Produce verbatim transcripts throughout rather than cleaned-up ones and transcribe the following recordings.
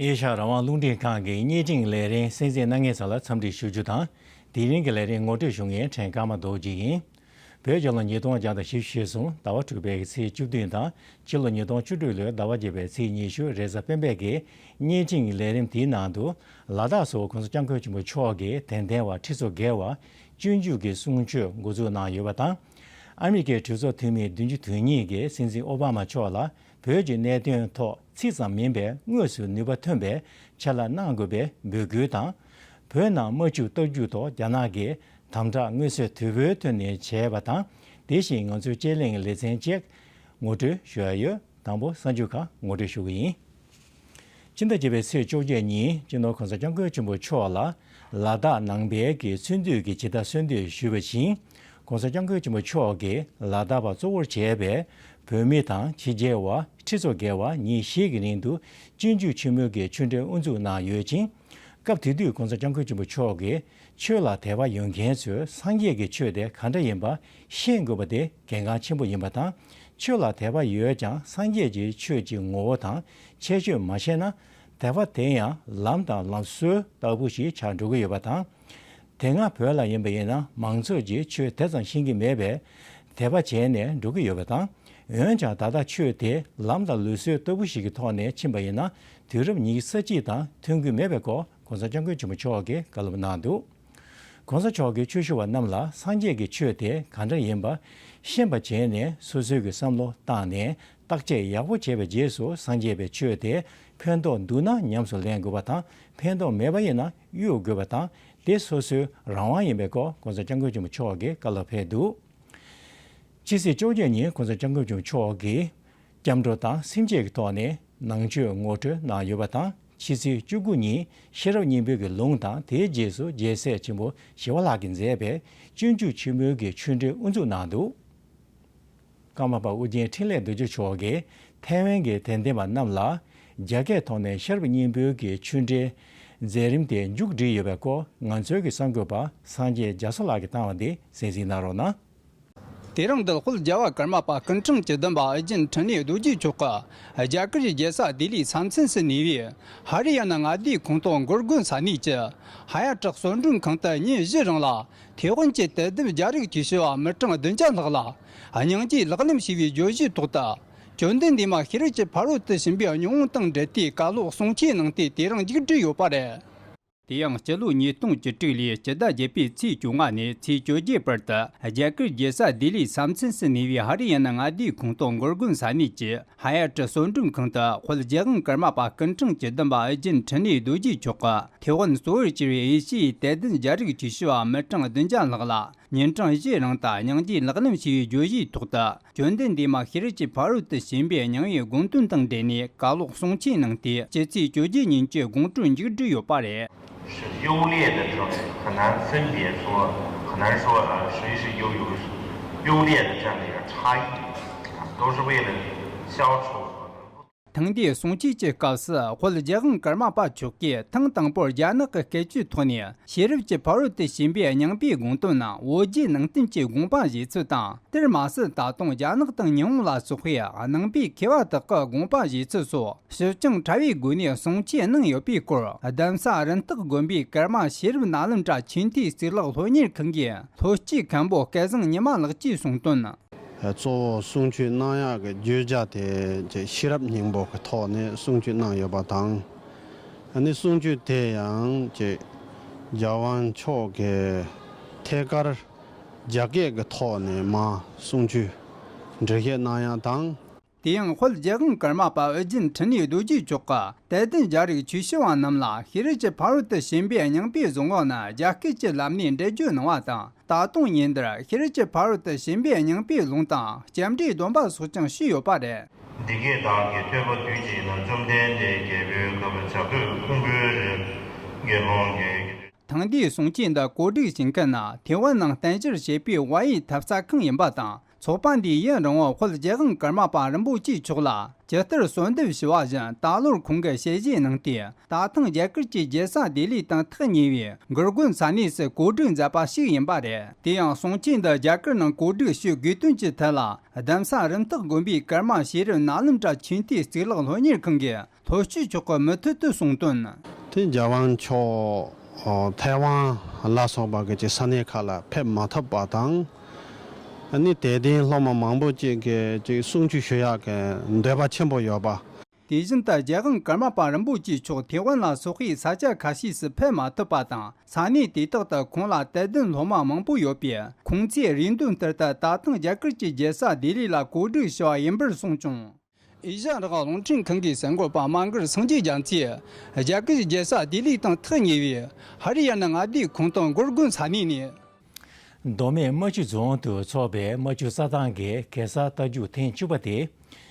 ཨེ་ཤ་ཡ་རང་དབང་རླུང་འཕྲིན་ཁང་གི་བརྙན་འཕྲིན་ལས་རིམ་གསན་གཟིགས་གནང་མཁན་ཚོ་ལ་འཚམས་འདྲི་ཞུ་རྒྱུ་དང་། དེ་རིང་གི་ལས་རིམ་ངོ་སྤྲོད་ཞུ་མཁན་ཕྲན་ཀརྨ་རྡོ་རྗེ་ཡིན། བོད་རྒྱལ་ལོ་ཉིས་སྟོང་བརྒྱ་དང་བཞི་བཅུ་ཞེ་གསུམ་ཟླ་བ་དྲུག་པའི་ཚེས་བཅུ་བདུན་དང་། ཕྱི་ལོ་ཉིས་སྟོང་བཅུ་དྲུག་ལོའི་ཟླ་བ་བརྒྱད་པའི་ཚེས་ཉི་ཤུ་རེས་གཟའ་སྤེན་པའི་གི་བརྙན་འཕྲིན་ལས་རིམ་དེའི་ནང་དུ། ལ་དྭགས་སུ་༸གོང་ས་༸སྐྱབས་མགོན་ཆེན་པོ་མཆོག་གི་དད་ལྡན་པ་ཁྲི་ཚོ་བརྒལ་བ་སྤྱོད་འཇུག་གི་གསུང་ཆོས་འགོ་འཛུགས་གནང་ཡོད་པ་དང་། ཨ་མི་རི་ཀའི་གྲོས་ཚོགས་འཐུས་མི་བདུན་ཅུ་དོན་གཉིས་ཀྱིས་སྲིད་འཛིན་ཨོ་བྷ་མ་མཆོག་ལ་བོད་ཀྱི་གནད་དོན་ཐོག་ཚིག་ཙམ་མིན་པའི་དངོས་སུ་ནུས་པ་ཐོན་པའི་ཕྱག་ལས་གནང་དགོས་པའི་འབོད་སྐུལ་དང་། བོད་ནང་དམག་འཁྲུག་སྟོབས་འཇུག་ཐོག་རྒྱ་ནག་གིས་དམ་དྲག་མངོན་གསལ་དོད་པོའི་ཐོག་ནས་བྱས་པ་དང་། དེ་བཞིན་ང་ཚོའི་དཔྱད་གླེང་ལེ་ཚན་བཅས་ངོ་སྤྲོད་ཞུ་ཡ་ཡོད། དང་པོ་གསར་འགྱུར་ཁག་ངོ་སྤྲོད་ཞུ་གི་ཡིན། ཕྱི་ཟླ་བརྒྱད་པའི་ཚེས་བཅོ་བརྒྱད་ཉིན་སྤྱི་ནོར་༸གོང་ས་༸སྐྱབས་མགོན་ཆེན་པོ་མཆོག་ལ་ལ་དྭགས་ནང་པའི་གི་ཚུལ་འདུས་ཀྱི་ཇི་ལྟར་གསོལ་འདེབས་ཞུས་པ་བཞིན། ༸གོང་ས་༸སྐྱབས་མགོན་ཆེན་པོ་མཆོག་གིས་ལ་དྭགས་པ་གཙོ་བོར་བྱས་པའི་བོད་མི་དང་ཕྱི་རྒྱལ་བ་ཁྲི་ཚོ་བརྒལ་བ་ཉིན་བཞི་གི་རིང་དུ་སྤྱོད་འཇུག་ཆེན་མོའི་གི་ཆོས་འབྲེལ་དབུ་འཛུགས་གནང་ཡོད་ཅིང་། སྐབས་དེ་དུས་༸གོང་ས་༸སྐྱབས་མགོན་ཆེན་པོ་མཆོག་གིས་ཆོས་ལ་དད་པ་ཡོད་མཁན་ཚོས་སངས་རྒྱས་ཀྱི་ཆོས་དེ་ག་འདྲ་ཡིན་པ་ཤེས་དགོས་པ་དེ་གལ་འགངས་ཆེན་པོ་ཡིན་པ་དང་། ཆོས་ལ་དད་པ་ཡོད་ཀྱང་སངས་རྒྱས་ཀྱི་ཆོས་ཀྱི་ངོ་བོ་དང་ཁྱད་ཆོས་མ་ཤེས་ན། དད་པ་དེ་ཡང་ལམ་དང་ལམ་སྲོལ་ལྟ་བུ་ཞིག་ཆགས་འགྲོ་གི་ཡོད་པ་དང་། དེ་སྔ་བོད་ལ་ཡིན་པ་ཡིན་ན་མང་ཚོགས་ཀྱིས་ཆོས་དེ་ཙམ་ཤེས་ཀྱི་མེད་པས་དད་པ་བྱས་ནས་འགྲོ་གི་ཡོད་པ་དང་། འོན་ཀྱང་ད་ལྟ་ཆོས་དེ་ལམ་དང་ལུགས་སྲོལ་ལྟ་བུ་ཞིག་གི་ཐོག་ནས་ཕྱིན་པ་ཡིན་ན། དུས་རབས་ཉི་ཤུ་རྩ་གཅིག་དང་མཐུན་གྱི་མེད་པའི་སྐོར་༸གོང་ས་༸སྐྱབས་མགོན་ཆེན་པོ་མཆོག་གིས་བཀའ་སློབ་གནང་འདུག ༸གོང་ས་མཆོག་གིས་ཆོས་ཞུ་བ་རྣམས་ལ་སངས་རྒྱས་ཀྱི་ཆོས་དེ་ག་འདྲ་ཡིན་པ་ཤེས་པ་བྱས་ནས། སོ་སོའི་གི་བསམ་བློ་བཏང་ནས་བརྟག་དཔྱད་ཡག་པོ་བྱས་པའི་རྗེས་སུ་སངས་རྒྱས་པའི་ཆོས་དེ་ཕན་ཐོགས་འདུག་ན་ཉམས་སུ་ལེན་དགོས་པ་དང་། ཕན་ཐོགས་མེད་པ་ཡིན་ན་གཡུག་དགོས་པ་དང་། དེ་སོ་སོའི་རང་དབང་ཡིན་པའི་སྐོར་༸གོང་ས་༸སྐྱབས་མགོན་ཆེན་པོ་མཆོག་གིས་བཀའ་སློབ་ཕེབས་འདུག་ཕྱི་ཚེས་བཅོ་བརྒྱད་ཉིན་༸གོང་ས་༸སྐྱབས་མགོན་ཆེན་པོ་མཆོག་གིས་སྐྱབས་འགྲོ་དང་སེམས་བསྐྱེད་ཀྱི་ཐོག་ནས་ནང་ཆོས་ངོ་སྤྲོད་གནང་ཡོད་པ་དང་། ཕྱི་ཚེས་བཅུ་དགུ་ཉིན་ཤེས་རབ་སྙིང་པོའི་གི་ལུང་དང་། དེའི་རྗེས་སུ་རྒྱལ་སྲས་ཆེན་པོ་ཞི་བ་ལྷ་གིས་མཛད་པའི་སྤྱོད་འཇུག་ཆེན་མོའི་གི་ཆོས་འབྲེལ་དབུ་འཛུགས་གནང་འདུག་ཀརྨ་པ་ཨོ་རྒྱན་འཕྲིན་ལས་རྡོ་རྗེ་མཆོག་གིས་ཐའེ་ཝན་གྱི་དད་ལྡན་པ་རྣམས་ལ་རྒྱ་སྐད་ཐོག་ནས་ཤེས་རབ་སྙིང་པོའི་གི་ཆོས་འབྲེལ་མཛད་རིམ་དེ་མཇུག་བསྒྲིལ་ཡོད་པའི་སྐོར་ང་ཚོའི་གི་གསར་འགོད་པ་སངས་རྒྱས་རྒྱ་མཚོ་ལགས་ཀྱིས་བཏང་བ་དེ་གསན་གཟིགས་གནང་རོགས་གནང་། དེ་རིང་འདིར་དཔལ་རྒྱལ་བ་ཀརྨ་པ་སྐུ་ཕྲེང་བཅུ་བདུན་པ་ཨོ་རྒྱན་འཕྲིན་ལས་རྡོ་རྗེ་མཆོག་གིས་རྒྱ་གར་རྒྱལ་ས་ལྡི་ལིའི་ས་མཚམས་སུ་གནས་པའི་ཧ་རི་ཡ་ན་མངའ་སྡེའི་ཁོངས་གཏོགས་མགོ་དགོན་ས་གནས་ཀྱི་ཧ་ཡ་ཏྲག་གསོལ་མགྲོན་ཁང་དུ་ཉིན་བཞི་རིང་ལ་ཐེ་ཝན་གྱི་དད་ལྡན་རྒྱ་རིགས་ཆོས་ཞུ་བ་མི་གྲངས་བདུན་བརྒྱ་ལྷག་ལ་སྙིང་རྗེའི་ལག་ལེན་ཞུ་བའི་བརྗོད་གཞིའི་ཐོག་ཏུ། བཅོམ་ལྡན་འདས་མ་ཤེས་རབ་ཀྱི་ཕ་རོལ་ཏུ་ཕྱིན་པའི་སྙིང་པོ་དང་འབྲེལ་ཏེ་བཀའ་སློབ་གསུང་ཆོས་གནང་སྟེ་དེ་རིང་མཇུག་བསྒྲིལ་ཡོད་པ་རེད། དེ་ཡང་སྤྱི་ལོ་ཉིས་སྟོང་བཅུ་དྲུག་ལོའི་སྤྱི་ཟླ་བརྒྱད་པའི་ཚེས་བཅོ་ལྔ་ནས་ཚེས་བཅོ་བརྒྱད་བར་དུ་རྒྱ་གར་རྒྱལ་ས་ལྡི་ལིའི་ས་མཚམས་སུ་གནས་པའི་ཧ་རི་ཡ་ན་མངའ་སྡེའི་ཁོངས་གཏོགས་མགོ་དགོན་ས་གནས་ཀྱི་ཧ་ཡ་ཏྲི་གསོལ་མགྲོན་ཁང་དུ་དཔལ་རྒྱལ་དབང་ཀརྨ་པ་སྐུ་ཕྲེང་བཅུ་བདུན་པ་ཨོ་རྒྱན་འཕྲིན་ལས་རྡོ་རྗེ་མཆོག་གིས་ཐེ་ཝན་གཙོ་བོར་གྱུར་བའི་ཨེ་ཤི་ཡའི་དད་ལྡན་རྒྱ་རིགས་ཆོས་ཞུ་བ་མི་གྲངས་བདུན་བརྒྱ་ལྷག་ལ་ཉིན་གྲངས་བཞིའི་རིང་དུ་སྙིང་རྗེའི་ལག་ལེན་ཞུ་བའི་བརྗོད་གཞིའི་ཐོག་ཏུ། བཅོམ་ལྡན་འདས་མ་ཤེས་རབ་ཀྱི་ཕ་རོལ་ཏུ་ཕྱིན་པའི་སྙིང་པོའི་དགོངས་དོན་དང་འབྲེལ་ནས་བཀའ་སློབ་གསུང་ཆོས་གནང་སྟེ་སྤྱི་ཚེས་བཅོ་བརྒྱད་ཉིན་གྱི་དགོང་དྲོར་མཇུག་བསྒྲིལ་ཡོད་པ་རེད། 是优劣的政治，很难分别说，很难说呃谁是优，有优劣的这样的一个差异，啊，都是为了消除可能不 ཐེངས་འདིའི་གསུང་ཆོས་ཀྱི་སྐབས་སུ་དཔལ་རྒྱལ་དབང་ཀརྨ་པ་མཆོག་གིས་ཐེངས་དང་པོར་རྒྱ་ནག་གི་སྐད་ཆའི་ཐོག་ནས་ཤེས་རབ་ཀྱི་ཕ་རོལ་ཏུ་ཕྱིན་པའི་སྙིང་པོའི་དགོངས་དོན་ནམ་བོད་རྒྱའི་ནང་བསྟན་གྱི་དགོངས་པ་བཞེས་ཚུལ་དང་། དེར་མ་ཟད་ད་དུང་རྒྱ་ནག་དང་ཉི་ཧོང་ལ་སོགས་པའི་ནང་པའི་མཁས་པ་དག་གི་དགོངས་པ་བཞེས་ཚུལ་སོགས་ཞིབ་ཅིང་ཕྲ་བའི་སྒོ་ནས་གསུང་ཆོས་གནང་ཡོད་པའི་སྐོར། གདན་ས་རིན་སྟེགས་དགོན་པའི་ཀརྨ་ཤེས་རབ་ནཱ་ལེནྡྲ་ཆོས་མཐའི་གཙུག་ལག་སློབ་གཉེར་ཁང་གི་སློབ་སྤྱི་མཁན་པོ་སྐལ་བཟང་ཉི་མ་ལགས་ཀྱིས་གསུངས་དོན། གཙོ་བོ་གསུང་ཆོས་གནང་ཡག་གི་བརྗོད་བྱ་དེ་ཅིག་ཤེས་རབ་སྙིང་པོ་གི་ཐོག་ནས་གསུང་ཆོས་གནང་ཡོད་པ་དང་། ཨ་ནི་གསུང་ཆོས་དེ་ཡང་ཅིག་རྒྱལ་དབང་མཆོག་གིས་ཐད་ཀར་རྒྱ་སྐད་ཀྱི་ཐོག་ནས་མར་གསུང་ཆོས་འགྲེལ་བཤད་གནང་ཡག་དང་། དེ་ཡང་དཔལ་རྒྱལ་དབང་ཀརྨ་པ་ཨོ་རྒྱན་འཕྲིན་ལས་རྡོ་རྗེ་མཆོག་གིས་དད་ལྡན་རྒྱ་རིགས་ཆོས་ཞུ་བ་རྣམས་ལ་ཤེས་རབ་ཀྱི་ཕ་རོལ་ཏུ་ཕྱིན་པའི་སྙིང་པོའི་གཟུངས་སྔགས་ནི་རྒྱ་སྐད་ཀྱི་ལམ་ནས་འགྲེལ་བརྗོད་གནང་བ་དང་། ད་དུང་ཉིན་འདིར་ཤེས་རབ་ཀྱི་ཕ་རོལ་ཏུ་ཕྱིན་པའི་སྙིང་པོའི་ལུང་དང་སྤྱན་འདྲེན་སྡོམ་པ་སོགས་ཀྱང་ཞུས་ཡོད་པ་རེད། འདི་སྐད་བདག་གིས་ཐོས་པ་དུས་གཅིག་ན། བཅོམ་ལྡན་འདས་རྒྱལ་པོའི་བཀའ་པ་བྱ་རྒོད་ཀོང་པོའི་རི་དགེ་སློང་གིས། ཐེངས་འདིའི་གསུང་ཆོས་འདི་གོ་སྒྲིག་བྱེད་མཁན་ནི་ཐེ་ཝན་ནང་རྟེན་གཞིར་བྱས་པའི་ཝ་ཡི་ཐབ་ས་ཁང་ཡིན་པ་དང་། ཚོགས་པ་འདིའི་ཡུན་རིང་བོར་དཔལ་རྒྱལ་དབང་ཀརྨ་པ་རིན་པོ་ཆེ་མཆོག་ལ་ཇི་ལྟར་གསོལ་འདེབས་ཞུ་བ་བཞིན། ད་ལོར་ཁོང་གིས་ཞལ་བཞེས་གནང་སྟེ། ད་ཐེངས་རྒྱ་གར་གྱི་རྒྱལ་ས་ལྡི་ལི་དང་ཐག་ཉེ་བའི་གུར་དགོན་ས་གནས་སུ་གོ་སྒྲིག་མཛད་པ་ཞིག་ཡིན་པ་རེད། དེ་ཡང་གསུང་ཆོས་འདི་རྒྱ་གར་ནང་གོ་སྒྲིག་ཞུ་དགོས་དོན་གྱི་ཐད་ལ། གདན་ས་རིམ་ཐག་དགོན་པའི་ཀརྨ་ཤེས་རབ་ནཱ་ལེནྡྲ་ཆོས་མཐའི་གཙུག་ལག་སློབ་གཉེར་ཁང་གི་ལྷོ་སྤྱི་ཕྱོགས་ཀྱི་མུ་མཐུད་དུ་གསུངས་དོན། དེ་རྒྱལ་དབང་མཆོག་ཨོ་ཐའེ་ཝན་ལ་སོགས་པ་གི་ཅིག་ས་གནས་ཁག་ལ་ཕེབས་མ་ཐུབ་པ་དང་། ཨ་ནི་དད་ལྡན་སློབ་མ་མང་པོ་ཅིག་གི་ཅིག་གསུང་ཆོས་ཞུ་ཡག་གི་འདོད་པ་ཆེན་པོ་ཡོད་པ། དེ་བཞིན་དུ་རྒྱལ་དབང་ཀརྨ་པ་རིན་པོ་ཆེ་མཆོག་ཐའེ་ཝན་ལ་སོགས་པའི་ས་ཆ་ཁ་ཤས་སུ་ཕེབས་མ་ཐུབ་པ་དང་། ས་གནས་དེ་དག་ཏུ་ཁོང་ལ་དད་ལྡན་སློབ་མ་མང་པོ་ཡོད་པས། ཁོང་ཚོས་རེ་འདུན་ལྟར་དུ་ད་ཐེངས་རྒྱ་གར་གྱི་རྒྱལ་ས་ལྡི་ལི་ལ་གོ་སྒྲིག་ཞུ་བ་ཡིན་པར་གསུངས་བྱུང་། ཨེ་ཤ་ཡ་རང་དབང་རླུང་འཕྲིན་ཁང་གི་གསར་འགོད་པ་དམངས་སྒར་སངས་རྒྱས་རྒྱ་མཚོས། རྒྱ་གར་གྱི་རྒྱལ་ས་ལྡི་ལི་དང་ཐག་ཉེ་བའི་ཧ་རི་ཡ་ན་མངའ་སྡེའི་ཁུང་ཏང་གུར་དགོན་ས་གནས་ནས། མདོ་སྨད་རྨ་ཆུ་རྫོང་དུ་འཚོགས་པའི་རྨ་ཆུ་རྩྭ་ཐང་གི་གེ་སར་རྟ་རྒྱུག་ཐེངས་བཅུ་པ་དེ་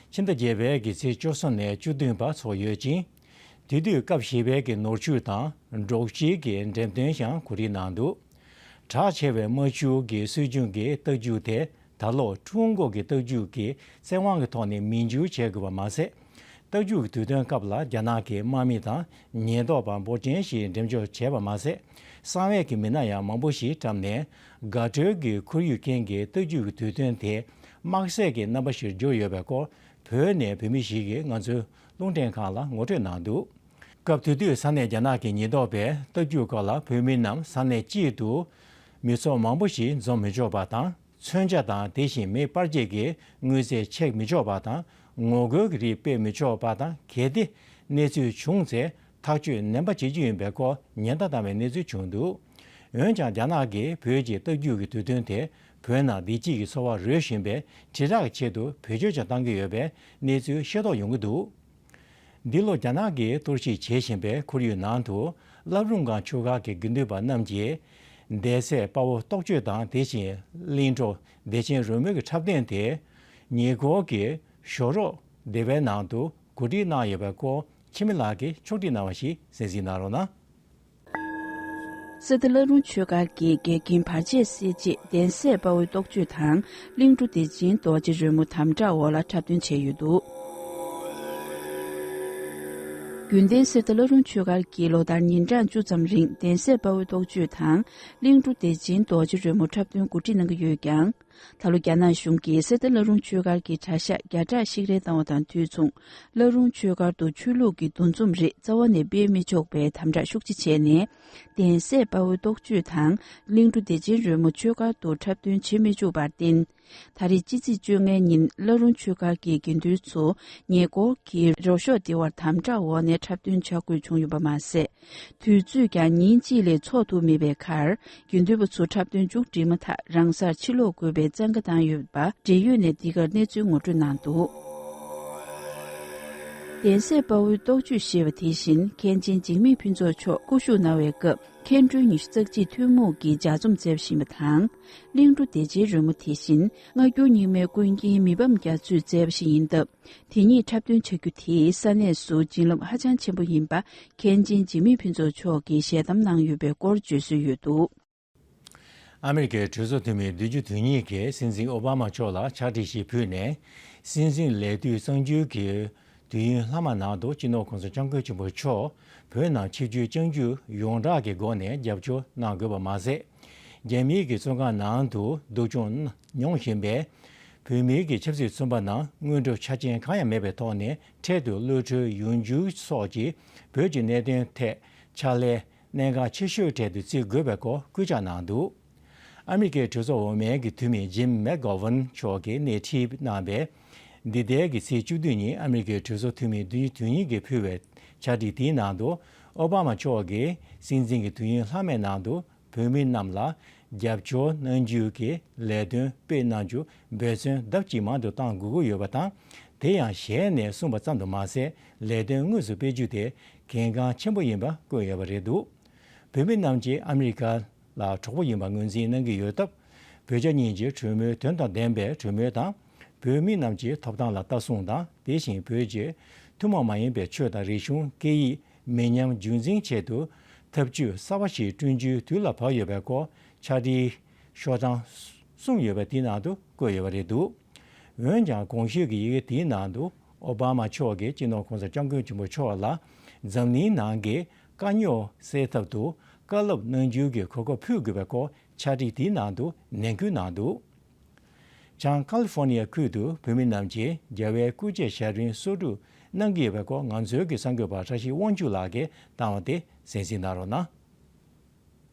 ཕྱི་ཟླ་བརྒྱད་པའི་གི་ཚེས་བཅུ་གསུམ་ནས་བཅུ་བདུན་བར་འཚོགས་ཡོད་ཅིང་། དེ་དུས་སྐབས་བཞི་པའི་གི་ནོར་ཕྱུགས་དང་འབྲོག་སྤྱིའི་གི་འགྲེམས་སྟོན་ཡང་གོ་སྒྲིག་གནང་འདུག་གྲགས་ཆེ་བའི་རྨ་ཆུ་གི་སྲོལ་རྒྱུན་གྱི་རྟ་རྒྱུག་དེ། ད་ལོ་ཀྲུང་གོ་གི་རྟ་རྒྱུག་གི་བཙན་དབང་གི་ཐོག་ནས་མི་འཇུ་བྱེད་དགོས་པ་མ་ཟད། རྟ་རྒྱུག་གི་དུས་སྟོན་སྐབས་ལ་རྒྱ་ནག་གི་དམག་མི་དང་ཉེན་རྟོག་པ་འབོར་ཆེན་ཞིག་འགྲེམས་འཇོག་བྱས་པ་མ་ཟད། གསང་བའི་གི་མི་སྣ་ཡང་མང་པོ་ཞིག་བཀྲམ་ནས། དགའ་སྤྲོའི་གི་ཁོར་ཡུག་རྐྱེན་གྱིས་རྟ་རྒྱུག་གི་དུས་སྟོན་དེ་དམག་བསད་ཀྱི་རྣམ་པ་ཞིག་གྱུར་ཡོད་པའི་སྐོར། བོད་ནས་བོད་མི་ཞིག་གིས་ང་ཚོའི་རླུང་འཕྲིན་ཁང་ལ་ངོ་སྤྲོད་གནང་འདུག་སྐབས་དེ་དུས་ས་གནས་རྒྱ་ནག་གི་ཉེན་རྟོག་པས་རྟ་རྒྱུག་སྐོར་ལ་བོད་མི་རྣམས་ས་གནས་གཅིག་ཏུ་མི་ཚོགས་མང་པོ་ཞིག་འཛོམས་མི་ཆོག་པ་དང་། མཚོན་ཆ་དང་དེ་བཞིན་མེ་སྤར་བྱེད་ཀྱི་དངོས་རྫས་ཆག་མི་ཆོག་པ་དང་། ངོ་རྒོལ་གྱི་རིགས་སྤེལ་མི་ཆོག་པ་དང་། གལ་ཏེ་གནས་ཚུལ་བྱུང་ཚེ་ཐག་གཅོད་ནན་པ་བྱེད་རྒྱུ་ཡིན་པའི་སྐོར་ཉེན་བརྡ་བཏང་བའི་གནས་ཚུལ་བྱུང་འདུག་འོན་ཀྱང་རྒྱ་ནག་གིས་བོད་ཀྱི་རྟ་རྒྱུག་གི་དུས་སྟོན་དེ་བོད་ནང་བདེ་སྐྱིད་ཀྱི་འཚོ་བ་རོལ་བཞིན་པའི་དྲིལ་བསྒྲགས་ཆེད་དུ་བེད་སྤྱོད་ཀྱང་གཏང་གི་ཡོད་པའི་གནས་ཚུལ་ཤེས་རྟོགས་ཡོང་གི་འདུག་འདི་ལོ་རྒྱ་ནག་གིས་གཏོར་བཤིག་བྱེད་བཞིན་པའི་ཁོར་ཡུག་ནང་དུ་བླ་རུང་སྒང་ཆོས་སྒར་གྱི་དགེ་འདུན་པ་རྣམས་ཀྱིས་གདན་སའི་དཔའ་བོ་རྟོགས་བརྗོད་དང་། དེ་བཞིན་གླིང་གྲོ་བདེ་ཆེན་རོལ་མོ་གི་འཁྲབ་སྟོན་དེ་ཉེ་འཁོར་གྱི་ཞོ་རོགས་སྡེ་བའི་ནང་དུ་གོ་སྒྲིག་གནང་ཡོད་པའི་སྐོར་འཆི་མེད་ལགས་ཀྱིས་ཕྱོགས་སྒྲིག་གནང་བ་ཞིག་གསན་གཟིགས་གནང་རོགས་གནང་། གསེར་རྟ་བླ་རུང་ཆོས་སྒར་གྱི་འགལ་རྐྱེན་བར་ཆད་སེལ་ཆེད་གདན་སའི་དཔའ་བོའི་རྟོགས་བརྗོད་དང་། གླིང་གྲོ་བདེ་ཆེན་རྡོ་རྗེ་རོལ་མོ་དམ་དྲག་འོག་ལ་འཁྲབ་སྟོན་བྱས་ཡོད་འདུག་རྒྱུན་ལྡན་གསེར་རྟ་བླ་རུང་ཆོས་སྒར་གྱིས་ལོ་ལྟར་ཉིན་གྲངས་བཅུ་ཙམ་རིང་གདན་སའི་དཔའ་བོའི་རྟོགས་བརྗོད་དང་། གླིང་གྲོ་བདེ་ཆེན་རྡོ་རྗེ་རོལ་མོ་འཁྲབ་སྟོན་གོ་སྒྲིག་གནང་གི་ཡོད་ཀྱང་། ད་ལོ་རྒྱ་ནག་གཞུང་གིས་གསེར་རྟ་བླ་རུང་ཆོས་སྒར་གྱི་གྲྭ་ཤག་བརྒྱ་ཕྲག་ཤིག་རལ་བཏང་བ་དང་དུས་མཚུངས། བླ་རུང་ཆོས་སྒར་དུ་ཆོས་ལུགས་ཀྱི་འདུ་འཛོམས་རིགས་རྩ་བ་ནས་སྤེལ་མི་ཆོག་པའི་དམ་དྲག་ཤུགས་ཆེ་བྱས་ནས། གདན་སའི་དཔའ་བོའི་རྟོགས་བརྗོད་དང་། གླིང་གྲོ་བདེ་ཆེན་རོལ་མོ་ཆོས་སྒར་དུ་འཁྲབ་སྟོན་བྱེད་མི་བཅུག་པར་བརྟེན། ད་རེས་སྤྱི་ཚེས་བཅོ་ལྔའི་ཉིན་བླ་རུང་ཆོས་སྒར་གྱི་དགེ་འདུན་ཚོ་ཉེ་འཁོར་གྱི་རོ་ཤོག་སྡེ་བར་དམ་དྲག་འོག་ནས་འཁྲབ་སྟོན་བྱ་དགོས་བྱུང་ཡོད་པ་མ་ཟད། དུས་ཚོད་ཀྱང་ཉིན་གཅིག་ལས་འཚོགས་ཐུབ་མེད་པའི་ཁར། དགེ་འདུན་པ་ཚོ་འཁྲབ་སྟོན་མཇུག་སྒྲིལ་མ་ཐག་རང་སར་ཕྱིར་ལོག་དགོས་པའི་བཙན་བཀའ་བཏང་ཡོད་པ། འབྲེལ་ཡོད་ནས་འདི་གར་གནས་ཚུལ་ངོ་སྤྲོད་གནང་འདུག་གདན་སའི་དཔའ་བོའི་རྟོགས་བརྗོད་ཞེས་པ་དེ་བཞིན་མཁན་ཆེན་འཇིགས་མེད་ཕུན་ཚོགས་མཆོག་སྐུ་བཞུགས་གནང་བའི་སྐབས། མཁན་སྤྲུལ་ཉི་ཤུ་རྩ་གཅིག་ཐུན་མོང་གི་ལྗགས་རྩོམ་མཛད་བཞིན་པ་དང་། གླིང་གྲོ་བདེ་ཆེན་རོལ་མོ་དེ་བཞིན་སྔ་འགྱུར་རྙིང་མའི་ཀུན་མཁྱེན་མི་ཕམ་རྒྱ་མཚོས་མཛད་པ་ཞིག་ཡིན་སྟབས། དེ་ཉིད་འཁྲབ་སྟོན་བྱ་རྒྱུ་དེས་ས་གནས་སུ་བྱིན་རླབས་ཧ་ཅང་ཆེན་པོ་ཡིན་པ། མཁན་ཆེན་འཇིགས་མེད་ཕུན་ཚོགས་མཆོག་གིས་ཞལ་གདམས་གནང་ཡོད་པའི་སྐོར་བརྗོད་སྲོལ་ཡོད་འདུག་ཨ་མེ་རི་ཁའི་གྲོས་ཚོགས་འཐུས་མི་བདུན་ཅུ་དོན་གཉིས་ཀྱིས་སྲིད་འཛིན་ཨོ་བྷ་མ་མཆོག་ལ་ཕྱག་བྲིས་ཤིག་ཕུལ་ནས། སྲིད་འཛིན་ལས་དུས་གཙང་འགྱུར་གྱི་དུས་ཡུན་ལྷག་མ་ནང་དུ་སྤྱི་ནོར་གོང་ས་སྐྱབས་མགོན་ཆེན་པོ་མཆོག་བོད་ནང་ཆིབས་བསྒྱུར་བསྐྱང་རྒྱུ་ཡོངས་གྲགས་ཀྱི་སྒོ་ནས་རྒྱབ་སྐྱོར་གནང་དགོས་པ་མ་ཟད། རྒྱ་མིའི་གི་བཙོན་ཁང་ནང་དུ་སྡུག་སྦྱོང་མྱོང་བཞིན་པའི་བོད་མིའི་གི་ཆབ་སྲིད་བཙོན་པ་རྣམས་དངོས་གྲུབ་ཆ་རྐྱེན་གང་ཡང་མེད་པའི་ཐོག་ནས་འཕྲལ་དུ་གློད་གྲོལ་ཡོང་རྒྱུ་སོགས་ཀྱི་བོད་ཀྱི་གནད་དོན་ཐད་ཕྱག་ལས་གནད་འགག་ཆེ་ཤོས་གྲས་དུ་བརྩི་དགོས་པའི་སྐོར་སྐུལ་ལྕག་གནང་འདུག་ཨ་མེ་རི་ཁའི་གྲོས་ཚོགས་འོག་མའི་གི་འཐུས་མི་ཇིམ་མེག་གྷོ་ཝན་མཆོག་གིས་སྣེ་ཁྲིད་གནང་བའི་འདི་ཟླའི་གི་ཚེས་བཅུ་བདུན་ཉིན་ཨ་མེ་རི་ཁའི་གྲོས་ཚོགས་འཐུས་མི་བདུན་ཅུ་དོན་གཉིས་ཀྱིས་ཕུལ་བའི་ཕྱག་བྲིས་དེའི་ནང་དུ། ཨོ་བྷ་མ་མཆོག་གིས་སྲིད་འཛིན་གྱི་དུས་ཡུན་ལྷག་མའི་ནང་དུ་བོད་མི་རྣམས་ལ་རྒྱབ་སྐྱོར་གནང་རྒྱུ་གི་ལས་དོན་སྤེལ་གནང་རྒྱུ་འབད་བརྩོན་ལྡབ་གཅིག་མང་དུ་གཏང་དགོས་ཀྱི་ཡོད་པ་དང་། དེ་ཡང་ཞལ་ནས་གསུངས་པ་ཙམ་དུ་མ་ཟད། ལས་དོན་དངོས་སུ་སྤེལ་རྒྱུ་དེ་གལ་འགངས་ཆེན་པོ་ཡིན་པ་བཀོད་ཡོད་པ་རེད་འདུག་བོད་མི་རྣམས་ཀྱིས་ཨ་མི་རི་ཀ་ལ་གྲོགས་པོ་ཡིན་པ་ངོས་འཛིན་གནང་གི་ཡོད་སྟབས། བོད་རྒྱ་གཉིས་ཀྱི་གྲོས་མོལ་དོན་དང་ལྡན་པའི་གྲོས་མོལ་དང་། བོད་མི་རྣམས་ཀྱི་ཐོབ་ཐང་ལ་ལྟ་སྲུང་དང་། དེ་བཞིན་བོད་ཀྱི་ཐུན་མོང་མ་ཡིན་པའི་ཆོས་དང་རིག་གཞུང་སྐད་ཡིག་མི་ཉམས་རྒྱུན་འཛིན་ཆེད་དུ་འཐབ་ཇུས་གསར་བ་ཞིག་བསྐྲུན་རྒྱུའི་དུས་ལ་བབ་ཡོད་པའི་སྐོར་ཕྱག་བྲིས་ཤོག་གྲངས་ གསུངས་ཡོད་པ་དེའི་ནང་དུ་བཀོད་ཡོད་པ་རེད་འདུག་འོན་ཀྱང་གོང་ཞུས་ཀྱི་ཡི་གེ་དེའི་ནང་དུ་ཨོ་བྷ་མ་མཆོག་གིས་སྤྱི་ནོར་གོང་ས་སྐྱབས་མགོན་ཆེན་པོ་མཆོག་ལ་འཛམ་གླིང་ནང་གི་དཀའ་རྙོག་སེལ་ཐབས་དུ་བཀའ་སློབ་གནང་རྒྱུའི་གོ་སྐབས་ཕུལ་དགོས་པའི་སྐོར་ཕྱག་བྲིས་དེའི་ནང་དུ་ནན་སྐུལ་གནང་འདུག་བྱང་ཀ་ལི་ཧྥོ་ནི་ཡ་ཁུལ་དུ་བོད་མི་རྣམས་ཀྱིས་རྒྱལ་བའི་སྐུ་ཕྱག་ཞབས་རིམ་གསོག་སྒྲུབ་གནང་གི་ཡོད་པའི་སྐོར་ང་ཚོའི་གི་གསར་འགོད་པ་བཀྲ་ཤིས་དབང་ཕྱུག་ལགས་ཀྱིས་བཏང་བ་དེ་གསན་གཟིགས་གནང་རོགས་གནང་།